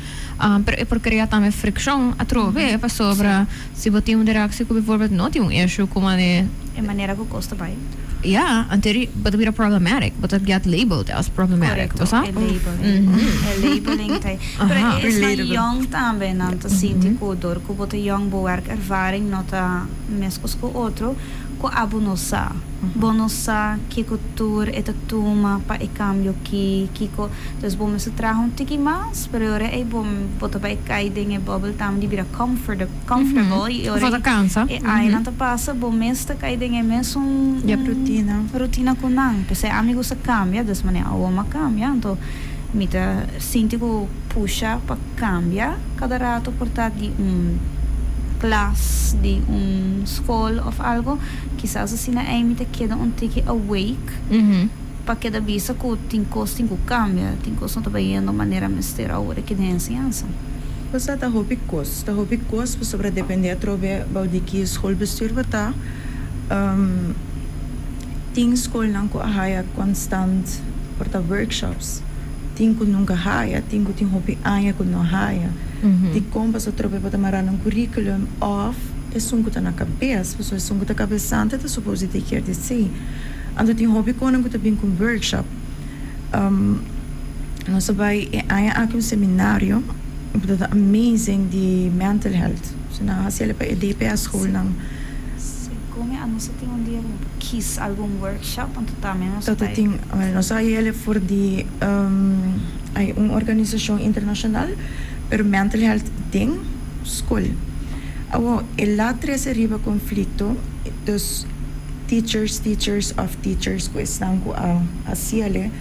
pero e por crea tambe friccion atrobe pasobra si bo tin un directie cu bijvoorbeeld no tin un issue cu manera E manera cu cos ta bay. Yeah, anto bo ta bira problematic, bo ta get labeled as problematic, Correcto, sa? E labeling. E labeling ta. Pero e is Relatable. Young tambe, nan ta sinti cu door cu bo ta young, bo werkervaring no ta mescos cu otro, cu abo no sa. Bo no sa kico tur e ta tuma pa e cambio ki, kico. Dus bo mester traha un tiki mas, pero ora ey bo ta bay cay den e bubble tambe di bira comfortable y ora Of ta cansa. E añanan ta pasa, bo mes ta cay den e mesun Rutina. Rutina cu nan. Pesey ami gusta cambia, dus manera awor m'a cambia, anto mi ta sinti cu pusha pa cambia cada rato por ta di un klas, di un school of algo. Kisas asina ey mi ta keda un tiki awake pa keda bisa cu tin cos tin cu cambia, tin cos no ta bayendo manera mester awor aki den enseñansa. Cosa ta hopi cos, ta hopi cos pasobra depende atrobe bou di ki schoolbestuur bo ta. Tin scolnan cu a haya constant por ta workshops, tin cu nunca haya, tin cu tin hopi aña cu no haya. Di con pasobra atrobe bo ta mara nan curriculum of esun cu ta na cabes, pasobra esun cu ta cabesante ta suppose di take care di esey. Anto tin hopi conan cu ta bin cu workshop. Nos a bay e aña aki un seminario cu ta amazing di mental health. So nan a haci el pa e DPS schoolnan. Si, come a nos a tin un dia como pa kies algun workshop, anto tambe nos Tata bay. Tin, well, nos a haya el for di hay un organisacion internacional, pero mental health den school. Awo, e la trece riba conflicto, dus teachers, teachers of teachers cu esnan cu a haci el,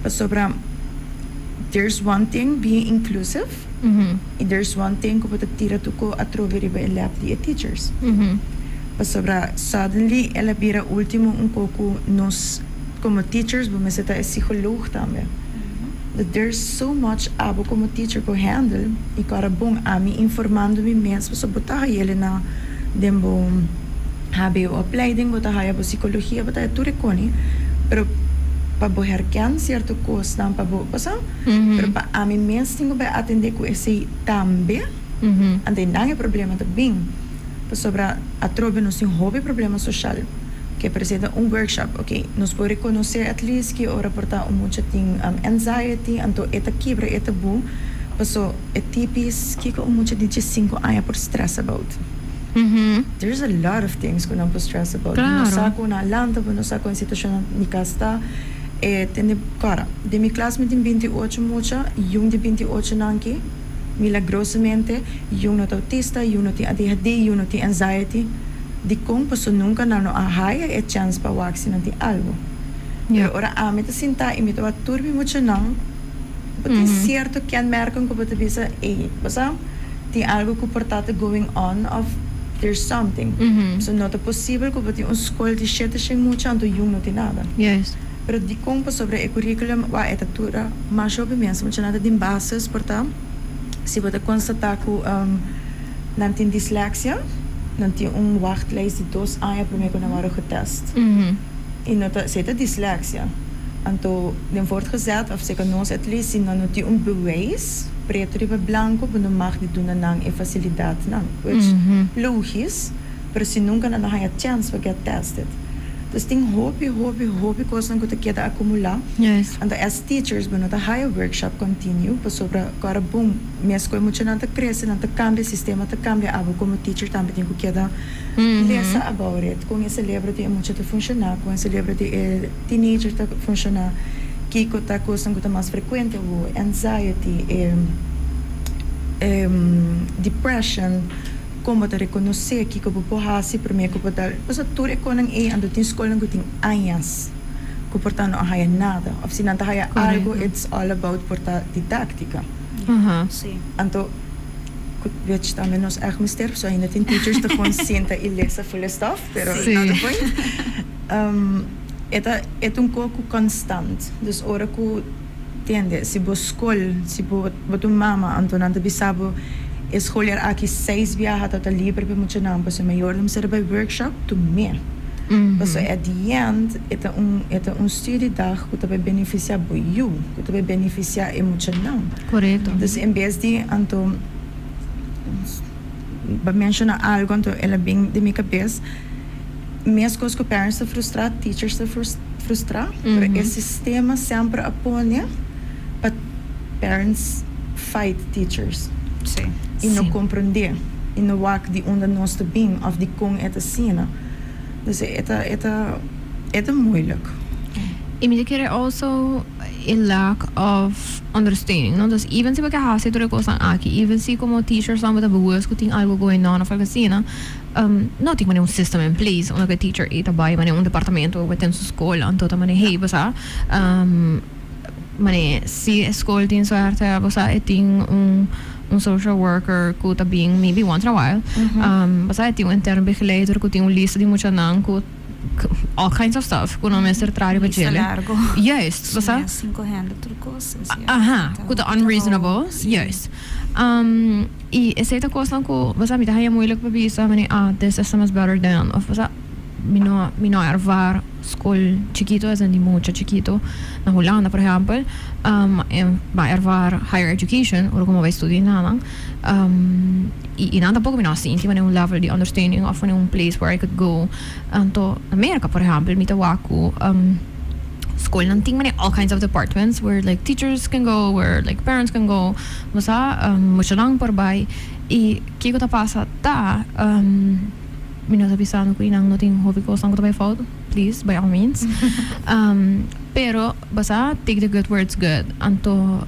pasobra there's one thing being inclusive, y there's one thing cu bo ta tira tur co atrobe riba e lap di e teachers. Pasobra suddenly el a bira ultimo un poco nos como teachers bo mester ta e psicoloog tambe. That there's so much abo como teacher por handle y cu ora bon ami informando mi mes pasobra bo ta hayele na den bo HBO opleiding, bo ta haya bo psicologia, bo ta haya tur e coni, pero pa bo herken cierto cosnan pa bo, bo sa? Pero pa ami mes tin cu bay atende cu esey tambe, anto nan e problema ta bin. Pasobra atrobe nos tin hopi problema social ke presenta un workshop, ok, nos por reconoce at least ki ora por ta un mucha tin anxiety, anto e ta kibra e tabu, paso e tipis kiko un mucha di 15 aña por stress about. There's a lot of things ku nan por stress about. Bo no sa ku nan lanta, bo no sa ku e situacion di cas ta. E tende, kora, den mi klas mi tin 28 mucha, y un di 28 nan ki, milagrosamente, un no ta autista, un no tin ADHD, un no tin anxiety. Di con paso nunca nan no a haya e chance pa wak si nan tin algo. Pero ora ami ta sinta y mi ta wak tur mi muchanan, bo tin cierto kenmerken ku bo ta bisa, "Ey, bo sa, tin algo ku por ta going on of there's something." So no ta posibel ku bo tin un school di 700 mucha anto un no tin nada. Pero di con pasobra e curriculum wa e ta tura mas hopi mes muchanan ta tin basis por ta si bo ta constata ku nan tin dyslexia, nan tin un wachtlijst di 2 aña prome ku nan wòrdu getest. Y no ta, si ta dyslexia, anto den voortgezet of zeker nos at least si nan no tin un bewijs preto riba blanco, bo no mag di duna nan e facilidad nan, which logisch, pero si nunca nan no haya chance pa get tested. Dus tin hopi, hopi, hopi cosnan cu ta keda acumula. Anto as teachers bo no ta haya workshop continue pasobra ora boom, mes cu e muchanan ta crece, nan ta cambia, sistema ta cambia, abo como teacher tambe tin cu keda lesa about it, con e cerebro di e mucha ta funciona, con e cerebro di e teenager ta funciona, kiko ta cosnan cu ta mas frecuente, o anxiety, depression, con ta reconoce kiko bo por hasi prome cu bo ta, pasobra tur e conan ey, anto tin scolnan cu tin añas cu por ta no a haya nada, of si nan ta haya algo, it's all about por ta didactica. Anto Which tambe nos echt mester, so ainda tin teachers ta gewoon sinta y lesa full stuff, pero not the point. E ta un co cu constant, dus ora cu tende, si bo school, si bo ta un mama, anto nan ta bisa bo e schooljaar aki seis biaha ta ta liber pa muchanan, pasobra mayornan mester bay workshop, tum'é. Pasobra at the end e ta un studiedag cu ta bay beneficia bo yiu, cu ta bay beneficia e muchanan. Dus en bes di anto bo a menciona algo, anto el a bin den mi cabes: mescos cu parents ta frustra, teachers ta frustra, pero e sistema semper a pone pa parents fight teachers y no comprende y no wak di unda nos ta bin of di con e ta asina. Dus e ta moeilijk. Y mi ta kere also a lack of understanding, no? Dus even si bo hasi tur cos aki, even si como teachers nan ta bewust cu tin algo going on of algo asina, no tin un system in place unda cu teacher ta bay mane un departamento within su school, anto ta mane, hey, basa, mane si school tin suerte, basa, e tin un social worker cu ta bin maybe once in a while, basa, tin un intern begeleider cu tin un lista di muchanan cu all kinds of stuff cu no mester traha pa Lista djele. Largo. Juist, basa. Cinco hende tur cos. Aha, cu ta unreasonable. Juist. Y esey ta cos cu, basa, mi ta haya moeilijk pa bisa, mane, ah, this system is better than, of basa, mi no ervaar school chikito, as in di mucha chikito, na Hulanda, por ehempel, en m'a ervaar higher education, ora cu mi a bay studia nan, y nan tampoco mi no sinti mane un level di understanding of un place where I could go. Anto, America, por ehempel, mi ta wak cu school nan tin mane all kinds of departments where like teachers can go, where like parents can go, basa, muchanan por bay. Y kico ta pasa ta, mi no ta bisando cu nan no tin hopi cos cu ta bay fout, please, by all means. Pero, basa, take the good where it's good. Anto,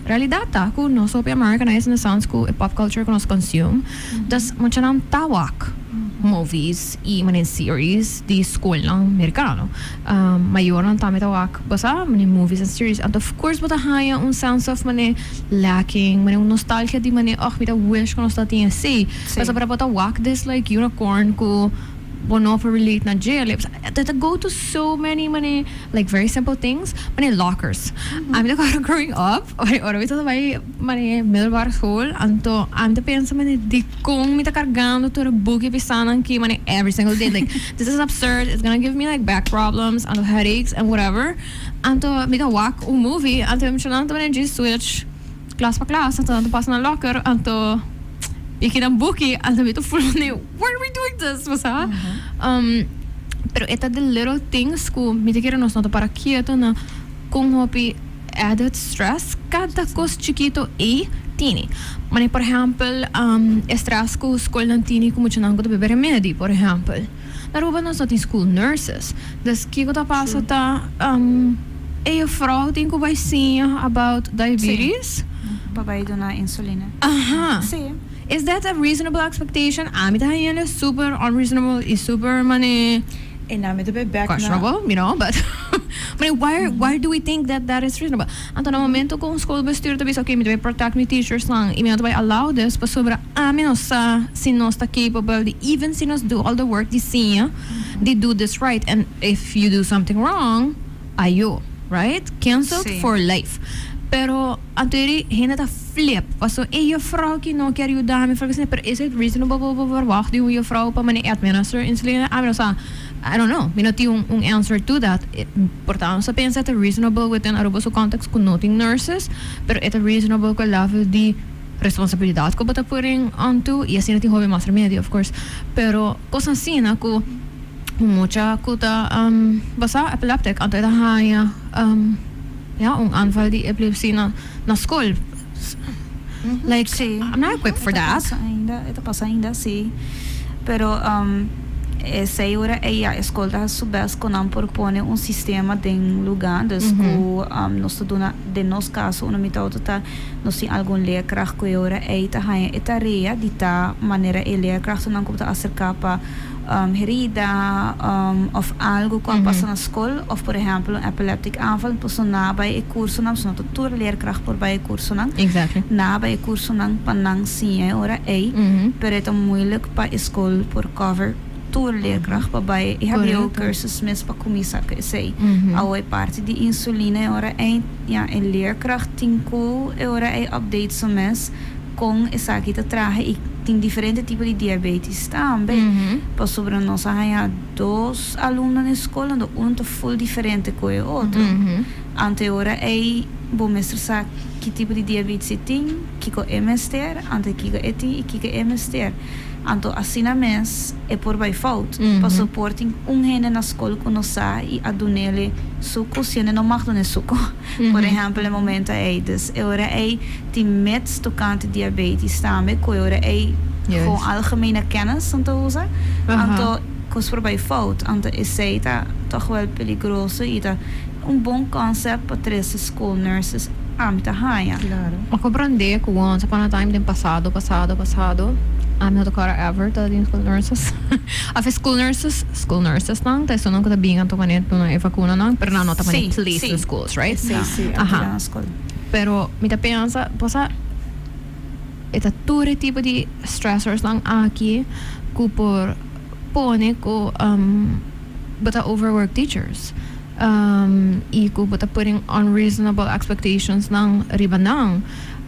realidad ta cu nos hopi Americanized in the sense cu e pop culture cu nos consume. Dus muchanan ta wak movies y mane series di school nan Americano. Mayornan tambe ta wak, basa, mane movies and series. Anto, of course, bo ta haya un sense of mane lacking, mane un nostalgia di mane, oh, mi ta wish cu nos ta tin asina. Basa, pero bo ta wak this like unicorn cu bo no por relate na dje. That go to so many mane like very simple things, mane lockers. Ami ta growing up, ora mi ta bay mane middelbare school, anto ami ta pensa mane di con mi ta cargando tur buki pisanan aki mane every single day. Like, this is absurd. It's gonna give me like back problems and headaches and whatever. Anto mi ta wak un movie, anto mi anto mane just switch klas pa klas, anto pasa na locker, anto piki nan buki, anto mi ta full mane, why are we doing this? Basa? Pero e ta the little things cu mi ta kere nos no ta para quieto na con hopi added stress cada cos chikito e tini. Maar por ehempel, stress cu school nan tini cu muchanan cu ta bebe remedi, por ehempel. Na Aruba nos no tin school nurses. Dus kico ta pasa ta e juffrouw tin cu bay siña about diabetes. Pa bay duna insulina. Is that a reasonable expectation? Ami ta haya'le super unreasonable y super mane En dan met de back na questionable, but why do we think that that is reasonable? Anto, na momento cu un schoolbestuur ta bisa, okay, mi ta bay protect mi teachers lang, y mi no ta bay allow this, pasobra ami no sa si nos ta capable di, even si nos do all the work di siña, di do this right, and if you do something wrong, ayo, right? Cancelled for life. Pero anto eri hende ta flip. Paso e juffrouw cu no kier yuda mi, pero is it reasonable pa verwacht di un juffrouw pa mane administer insulina? Ami no sa. I don't know. Mi no tin un answer to that. Por tanto, sa pensa ta reasonable within Aruba su context cu no tin nurses, pero e ta reasonable cu level di responsabilidad cu bo ta putting onto y asina tin hopi mas remedio, of course. Pero cos asina cu mucha cu ta basa epileptic, anto e ta haya ja, un aanval di epilepsie na school. Like, I'm not equipped for that. Pasa ainda, e ta pasa ainda, si. Pero esey ora e ja, school ta su best cu nan por pone un sistema den lugar, dus cu nos ta duna, den nos caso, unda mi ta ta, nos tin algun leerkracht cu ora ey ta haya e tarea di ta manera e leerkracht nan cu ta acerca pa Herida of algo cu a pasa na scol of por ehempel un epileptic aanval paso nan a bay e cursonan pasobra no ta tur leerkracht por bay e cursonan nan a bay e cursonan pa nan siña e ora ey pero e ta moeilijk pa e scol por cover tur leerkracht pa bay e hbo cursus mes pa cuminsa cu esey awo e parti di insulina e ora ey ya e leerkracht tin cu e ora ey update su mes. Kon esaki ta traha i tin diferente tipo di diabetes tambe. Pasobra nos a haña dos alumno na e skol anto un ta ful diferente ku e otro. Anto e ora ei bo mester sa ki tipo di diabetes e tin, kiko e mester, anto kiko e tin i kiko e mester. Anto asina mes e por bai fout. Paso por tin un hende na skol ku no sa i a dunele suku si hende no mag dune suku. Por ehempel e momento ei. Dus e ora ei tin mits tokante diabetes tambe ku e ora ei gewoon algemene kennis nan ta usa. Anto kos por bai fout. Anto esei ta tòg wèl peligroso i ta un bon concept pa trese school nurses ami ta haña. Mi comprende cu once upon a time den pasado, pasado, pasado, ami no ta cora ever ta den school nurses. Of e school nurses, school nurses nan ta esunnan cu ta bin anto manera duna e vacunanan, pero nan no ta manera place in schools, right? Si, si, Aha. Pero mi ta pensa, bo sa, e ta tur e tipo di stressors nan aki cu por pone cu bo ta overwork teachers. I ku bo ta putting unreasonable expectations nan riba nan.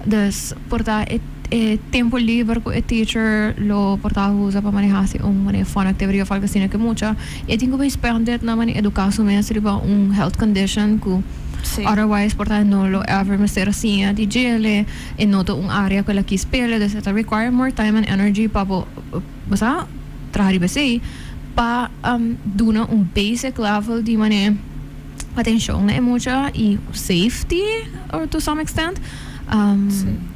Dus por ta e e tempo liber ku e teacher lo por ta usa pa manera hasi un manera fun activity of algo asina ku e mucha e tin ku bay spend it na manera educa su mes riba un health condition ku otherwise por ta no lo ever mester a siña di djele e no ta un area ku el a kies pele dus e ta require more time and energy pa bo bo sa traha riba esey. Pa duna un basic level di manera atencion na e mucha y safety or to some extent.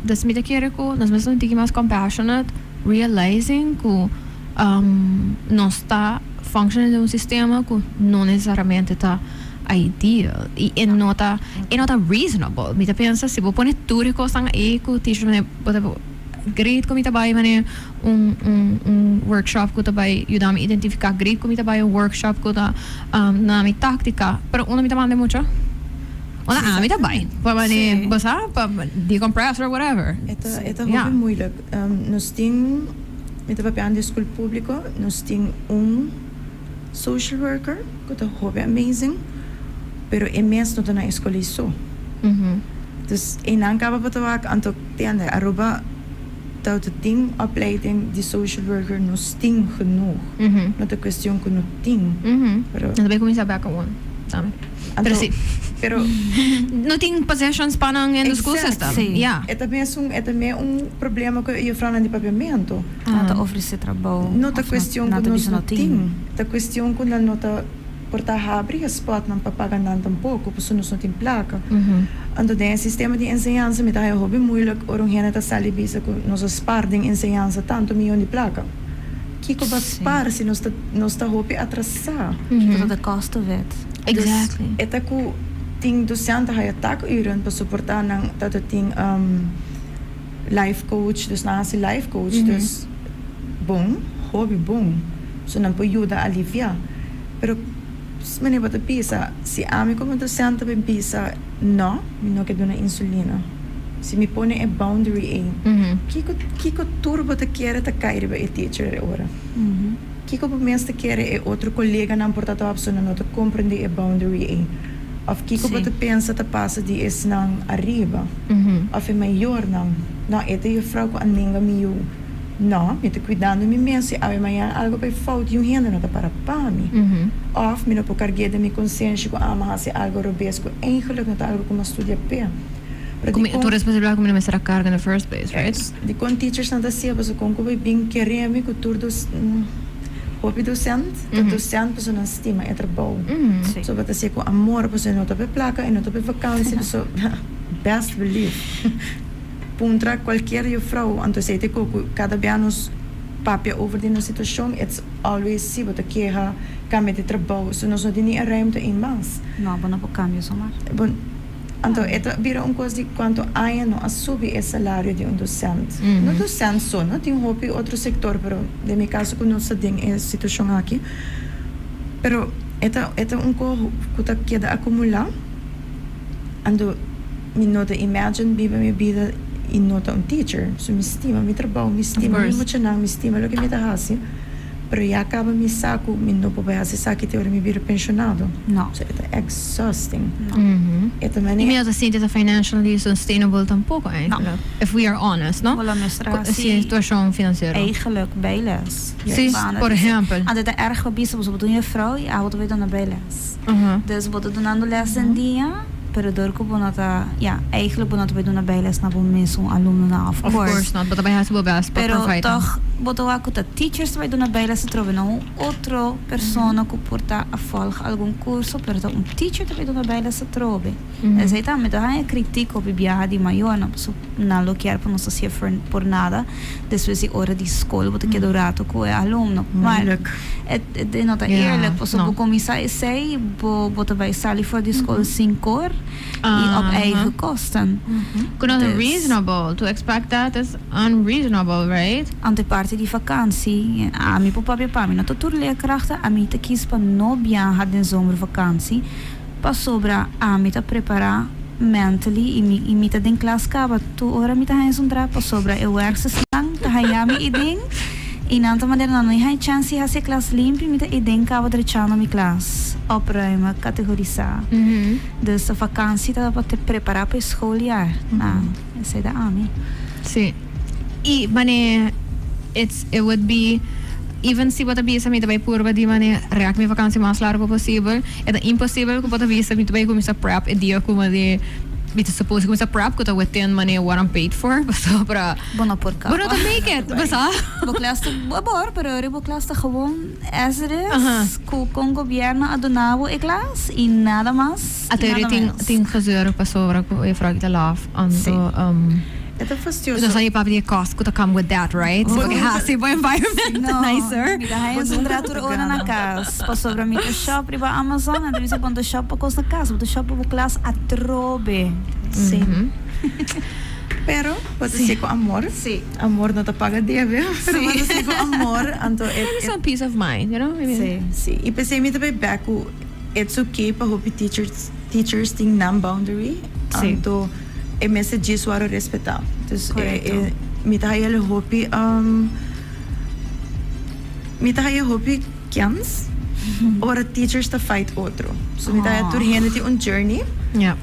Dus mi ta kere cu nos mester un tiki mas compassionate realizing cu nos ta functioning den un sistema cu no necesariamente ta ideal y e no ta e no ta reasonable. Mi ta pensa si bo pone tur e cosnan ey cu teacher manera bo ta Great cu mi ta bay manera un un un workshop cu ta bay yuda mi identifica. Great cu mi ta bay un workshop cu ta duna mi tactica. Pero unda mi ta manda e mucha? Unda ami ta bay? Pa manera bo sa pa decompress or whatever. E ta e ta hopi moeilijk. Nos tin, mi ta papiando di school publico, nos tin un social worker cu ta hopi amazing, pero e mes no ta na e school ei so. Dus einan caba pa ta wak anto. Tende, Aruba ta ta tin opleiding di social worker, nos tin genoeg. No ta cuestion cu no tin, pero. Nan ta bay cuminsa bek awor tambe. Pero si. Pero. No tin positions pa nan in the school system. Si. Ya. E ta mesun, e ta me un problema cu e juffrouwnan di papiamento. Nan ta ofrece trabou. No ta cuestion cu nos no tin. Ta cuestion cu nan no ta. Por ta habri e spotnan pa paga nan tampoco, pasobra nos no tin placa. Anto den e sistema di enseñansa mi ta haya hopi moeilijk ora un hende ta sali bisa cu nos a spar den enseñansa tanto miyon di placa. Kico ba spar si nos ta nos ta hopi atrasa? Kico ta the cost of it? Dus e ta cu tin docente haya takuren pa soporta nan ta ta tin life coach, dus nan hasi life coach, dus bon, hopi bon, so nan por yuda alivia. Pero manera bo ta bisa, si ami como docente ta bisa no, mi no ke duna insulina. Si mi pone e boundary ei, kiko kiko tur bo ta kere ta kai riba e teacher e ora? Kiko bo mes ta kere e otro coleganan por ta ta pasobra nan no ta comprende e boundary ei? Of kiko bo ta pensa ta pasa di esnan ariba? Of e mayornan? No, e ta juffrouw cu a nenga mi yu. No, mi ta cuidando mi mes si awe mañana algo bay fout y un hende no ta para pa mi. Of mi no por cargu'é den mi conciencia cu ami a haci algo robes cu eigenlijk no ta algo cu mi a studia p'e. Pero dicon. Tur responsabilidad cu mi no mester a carga in the first place, right? Dicon teachers nan ta hacié pasobra con cu bay bin kere mi cu tur dos hopi docent ta docent pasobra nan stima e trabou. So bo ta hacié cu amor pasobra e no ta p'e placa e no ta p'e vakantie pasobra best believe. Puntra cualkier juffrouw, anto esey ta cu cu cada bia nos papia over di nos situacion, it's always si bo ta keha, cambia di trabou, so nos no tin ni e ruimte ey mas. No, bo no por cambia zomaar. Bo, Anto e ta bira un cos di cuanto aña no a subi e salario di un docent. No docent so, no tin hopi otro sector, pero den mi caso cu nos ta den e situacion aki. Pero e ta e ta un co cu ta keda acumula. Anto mi no ta imagine biba mi bida y no ta un teacher. So mi stima mi trabou, mi stima mi muchanan, mi stima loke mi ta haci. Pero ya caba mi sa cu mi no por bay haci esaki te ora mi bira pensionado. No. So e ta exhausting. No. E ta Y mane. mi no ta sinti ta financially sustainable tampoco eigenlijk. No. If we are honest, no? Bo lo mester Cu haci situacion financiero. eigenlijk bijles. Si, por ehempel. Anto ta erg pa bisa boso bo ta un juffrouw y abo ta bay duna bijles. Dus bo ta dunando les den dia, pero dor cu bo no ta, ya, eigenlijk bo no ta bay duna bijles na bo mesun alumnonan, of Of course. course not, bo ta bay haci bo best pa Pero provide nan. toch bo ta wak cu ta teachers ta bay duna bijles atrobe, no un otro persona cu por ta a volg algun curso, pero ta un teacher ta bay duna bijles atrobe. Esey tambe ta haña critic hopi biaha di mayornan, pasobra nan lo kier pa nos hacié por nada. Despues di ora di skol bo ta keda un rato ku e alumno. Maar Moeilijk. e e no ta Ja, eerlijk pasobra no. bo kuminsá esei bo bo ta bai sali for di skol sin kor i op eigen kosten. Ku no ta Dus. reasonable. To expect that is unreasonable, right? Anto e parti di vakansi, ami por papia pa mi no ta tur leerkrachten, ami ta kis pa no biaha den zomervakansi Pasobra ami ta prepará mentally i mi i mi ta den klas kaba tur ora mi ta haña esun tra pasobra e werksesnan ta haña mi iden i nan ta manera nan no haña chèns di hasi e klas limpi mi ta iden kaba drechando mi klas, opruimen, kategorisá. Dus e vakansi ta pa te prepará pa e schooljaar. Na, esei ta ami. Sí. I mane it's it would be even si bo ta bisa mi ta bai purba di mane rek mi vakantie mas largo posibel e ta imposibel ku bo ta bisa mi ta bai kuminsa prep e dia ku mane mi ta suppose kuminsa prep ku ta within mane what I'm paid for pasobra Bo no por bo no ta kaba. make it bo sa. Bo klas ta bo por pero ora bo klas ta gewoon as it is ku kon gobierno a duna bo e klas i nada mas i Ata nada tin menos. tin gezeur pasobra ku e vrouw ta laf anto E ta fastioso. Nos a papia di e cost cu ta come with that, right? Bo Porque nunca- haci bo environment No, nicer. mi ta haña Bo un nunca rato ta ora na gana. cas. Pasobra mi ta shop riba Amazon, anto mi sa bon ta shop pa cos na cas, bo ta shop pa bo klas atrobe. Sí. Pero bo ta haci cu amor. Sí. Amor no ta paga debe, pero bo ta haci cu amor, anto e Maybe some peace of mind, you know? Maybe. Sí. Sí, y p'esei mi ta bay bek cu it's okay pa hopi teachers teachers tin nan boundary, Sí. anto e mester djis wòrdu respetá. Dus e Correcto. e mi ta haya hopi mi ta haya hopi kens ora teachers ta fight otro. So mi ta haya tur hende tin un journey. Ja.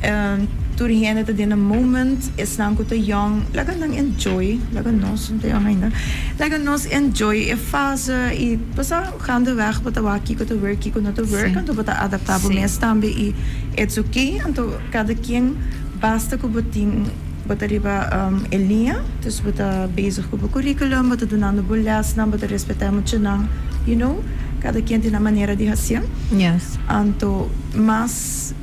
Tur hende ta den a moment, esnan ku ta yong, laga nan enjoy, laga nos, no ta yong ainda, laga nos enjoy e fase i pasá gaandeweg bo ta wak kiko ta work, kiko no ta work, Sí. anto bo ta adaptá bo Sí. mes tambe i it's okay, anto kada ken basta ku bo tin bo ta riba e liña, dus bo ta bezig ku bo curriculum, bo ta dunando bo lesnan, bo ta respetá e muchanan, you know, kada ken tin nan manera di hasié. Yes. Anto mas.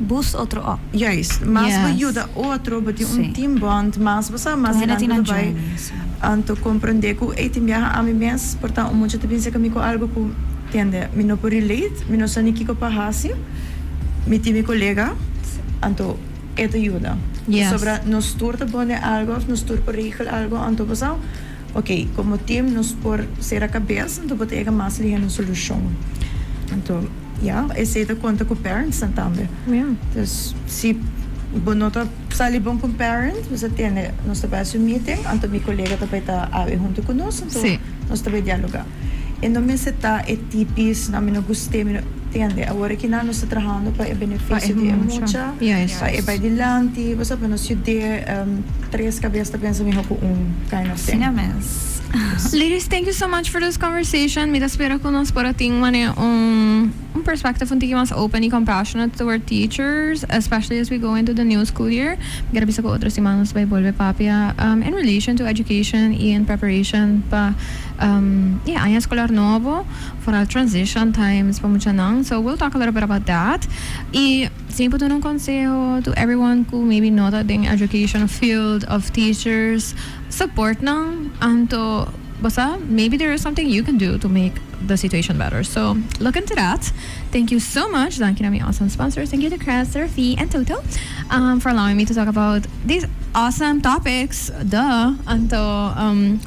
Boost otro op. Juist, mas bo Yes. yuda otro, bo tin un Sí. team bond, mas bo sa mas Tur hende dilanti tin bo nan ta bai. journey, sí. Anto comprende cu ey tin biaha ami mes por ta un mucha ta bin cerca mi cu algo cu tende mi no por relate, mi no sa ni kico pa haci, mi tin mi colega, anto e ta yuda. Yes. Pasobra nos tur ta pone algo of nos tur por regel algo, anto bo sa, ok, como team nos por cera cabes, anto bo ta yega mas lihe na un solucion. Anto. Ya, esei ta konta ku parentsnan tambe. Dus si bo no ta sali bon ku un parent, bo sa tende nos ta bai hasi un meeting, anto mi kolega ta bai ta awe huntu ku nos, anto nos ta bai dialoga. E no mester ta e tipis, no, mi no gust'é, mi no, tende, awor aki nan nos ta trahando pa e benefisio di e mucha, pa e bai dilanti, bo sa, pa nos yud'é, tres kabes ta pensa mihó ku un kind of thing. Asina mes. Ladies, thank you so much for this conversation. Mi ta spera cu nos por a tin mane un un perspective un tiki mas open y compassionate toward teachers, especially as we go into the new school year. Mi kier a bisa cu otro siman nos bay bolbe papia in relation to education y in preparation pa yeah, aña escolar nobo, vooral transition times pa muchanan. So we'll talk a little bit about that. Y si mi por duna un conseho to everyone cu maybe no ta den education field of teachers, Support nan, anto. Bo sa, maybe there is something you can do to make the situation better. So look into that. Thank you so much. Thank you to my awesome sponsors. Thank you to Chris, Rafi, and Toto for allowing me to talk about these awesome topics. Duh. Anto,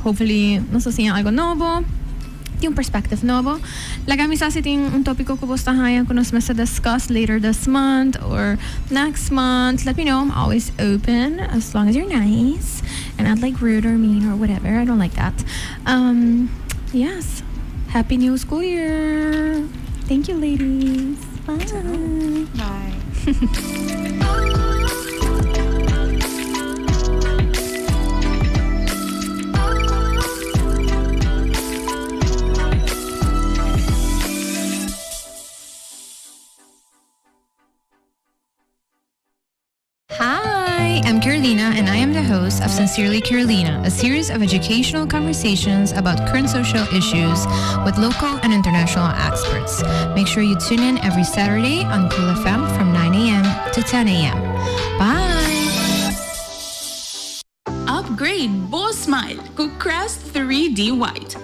hopefully, nos a siña algo nobo. Tin un perspective nobo. Laga mi sa si tin un topico cu bo ta haya cu nos mester discuss later this month or next month. Let me know. I'm always open as long as you're nice and not like rude or mean or whatever. I don't like that. Yes. Happy new school year. Thank you, ladies. Bye. Bye. Hi, I'm Carolina, and I am the host of Sincerely Carolina, a series of educational conversations about current social issues with local and international experts. Make sure you tune in every Saturday on Cool FM from 9 a.m. to 10 a.m. Bye! Upgrade bo smile cu Crest 3D White.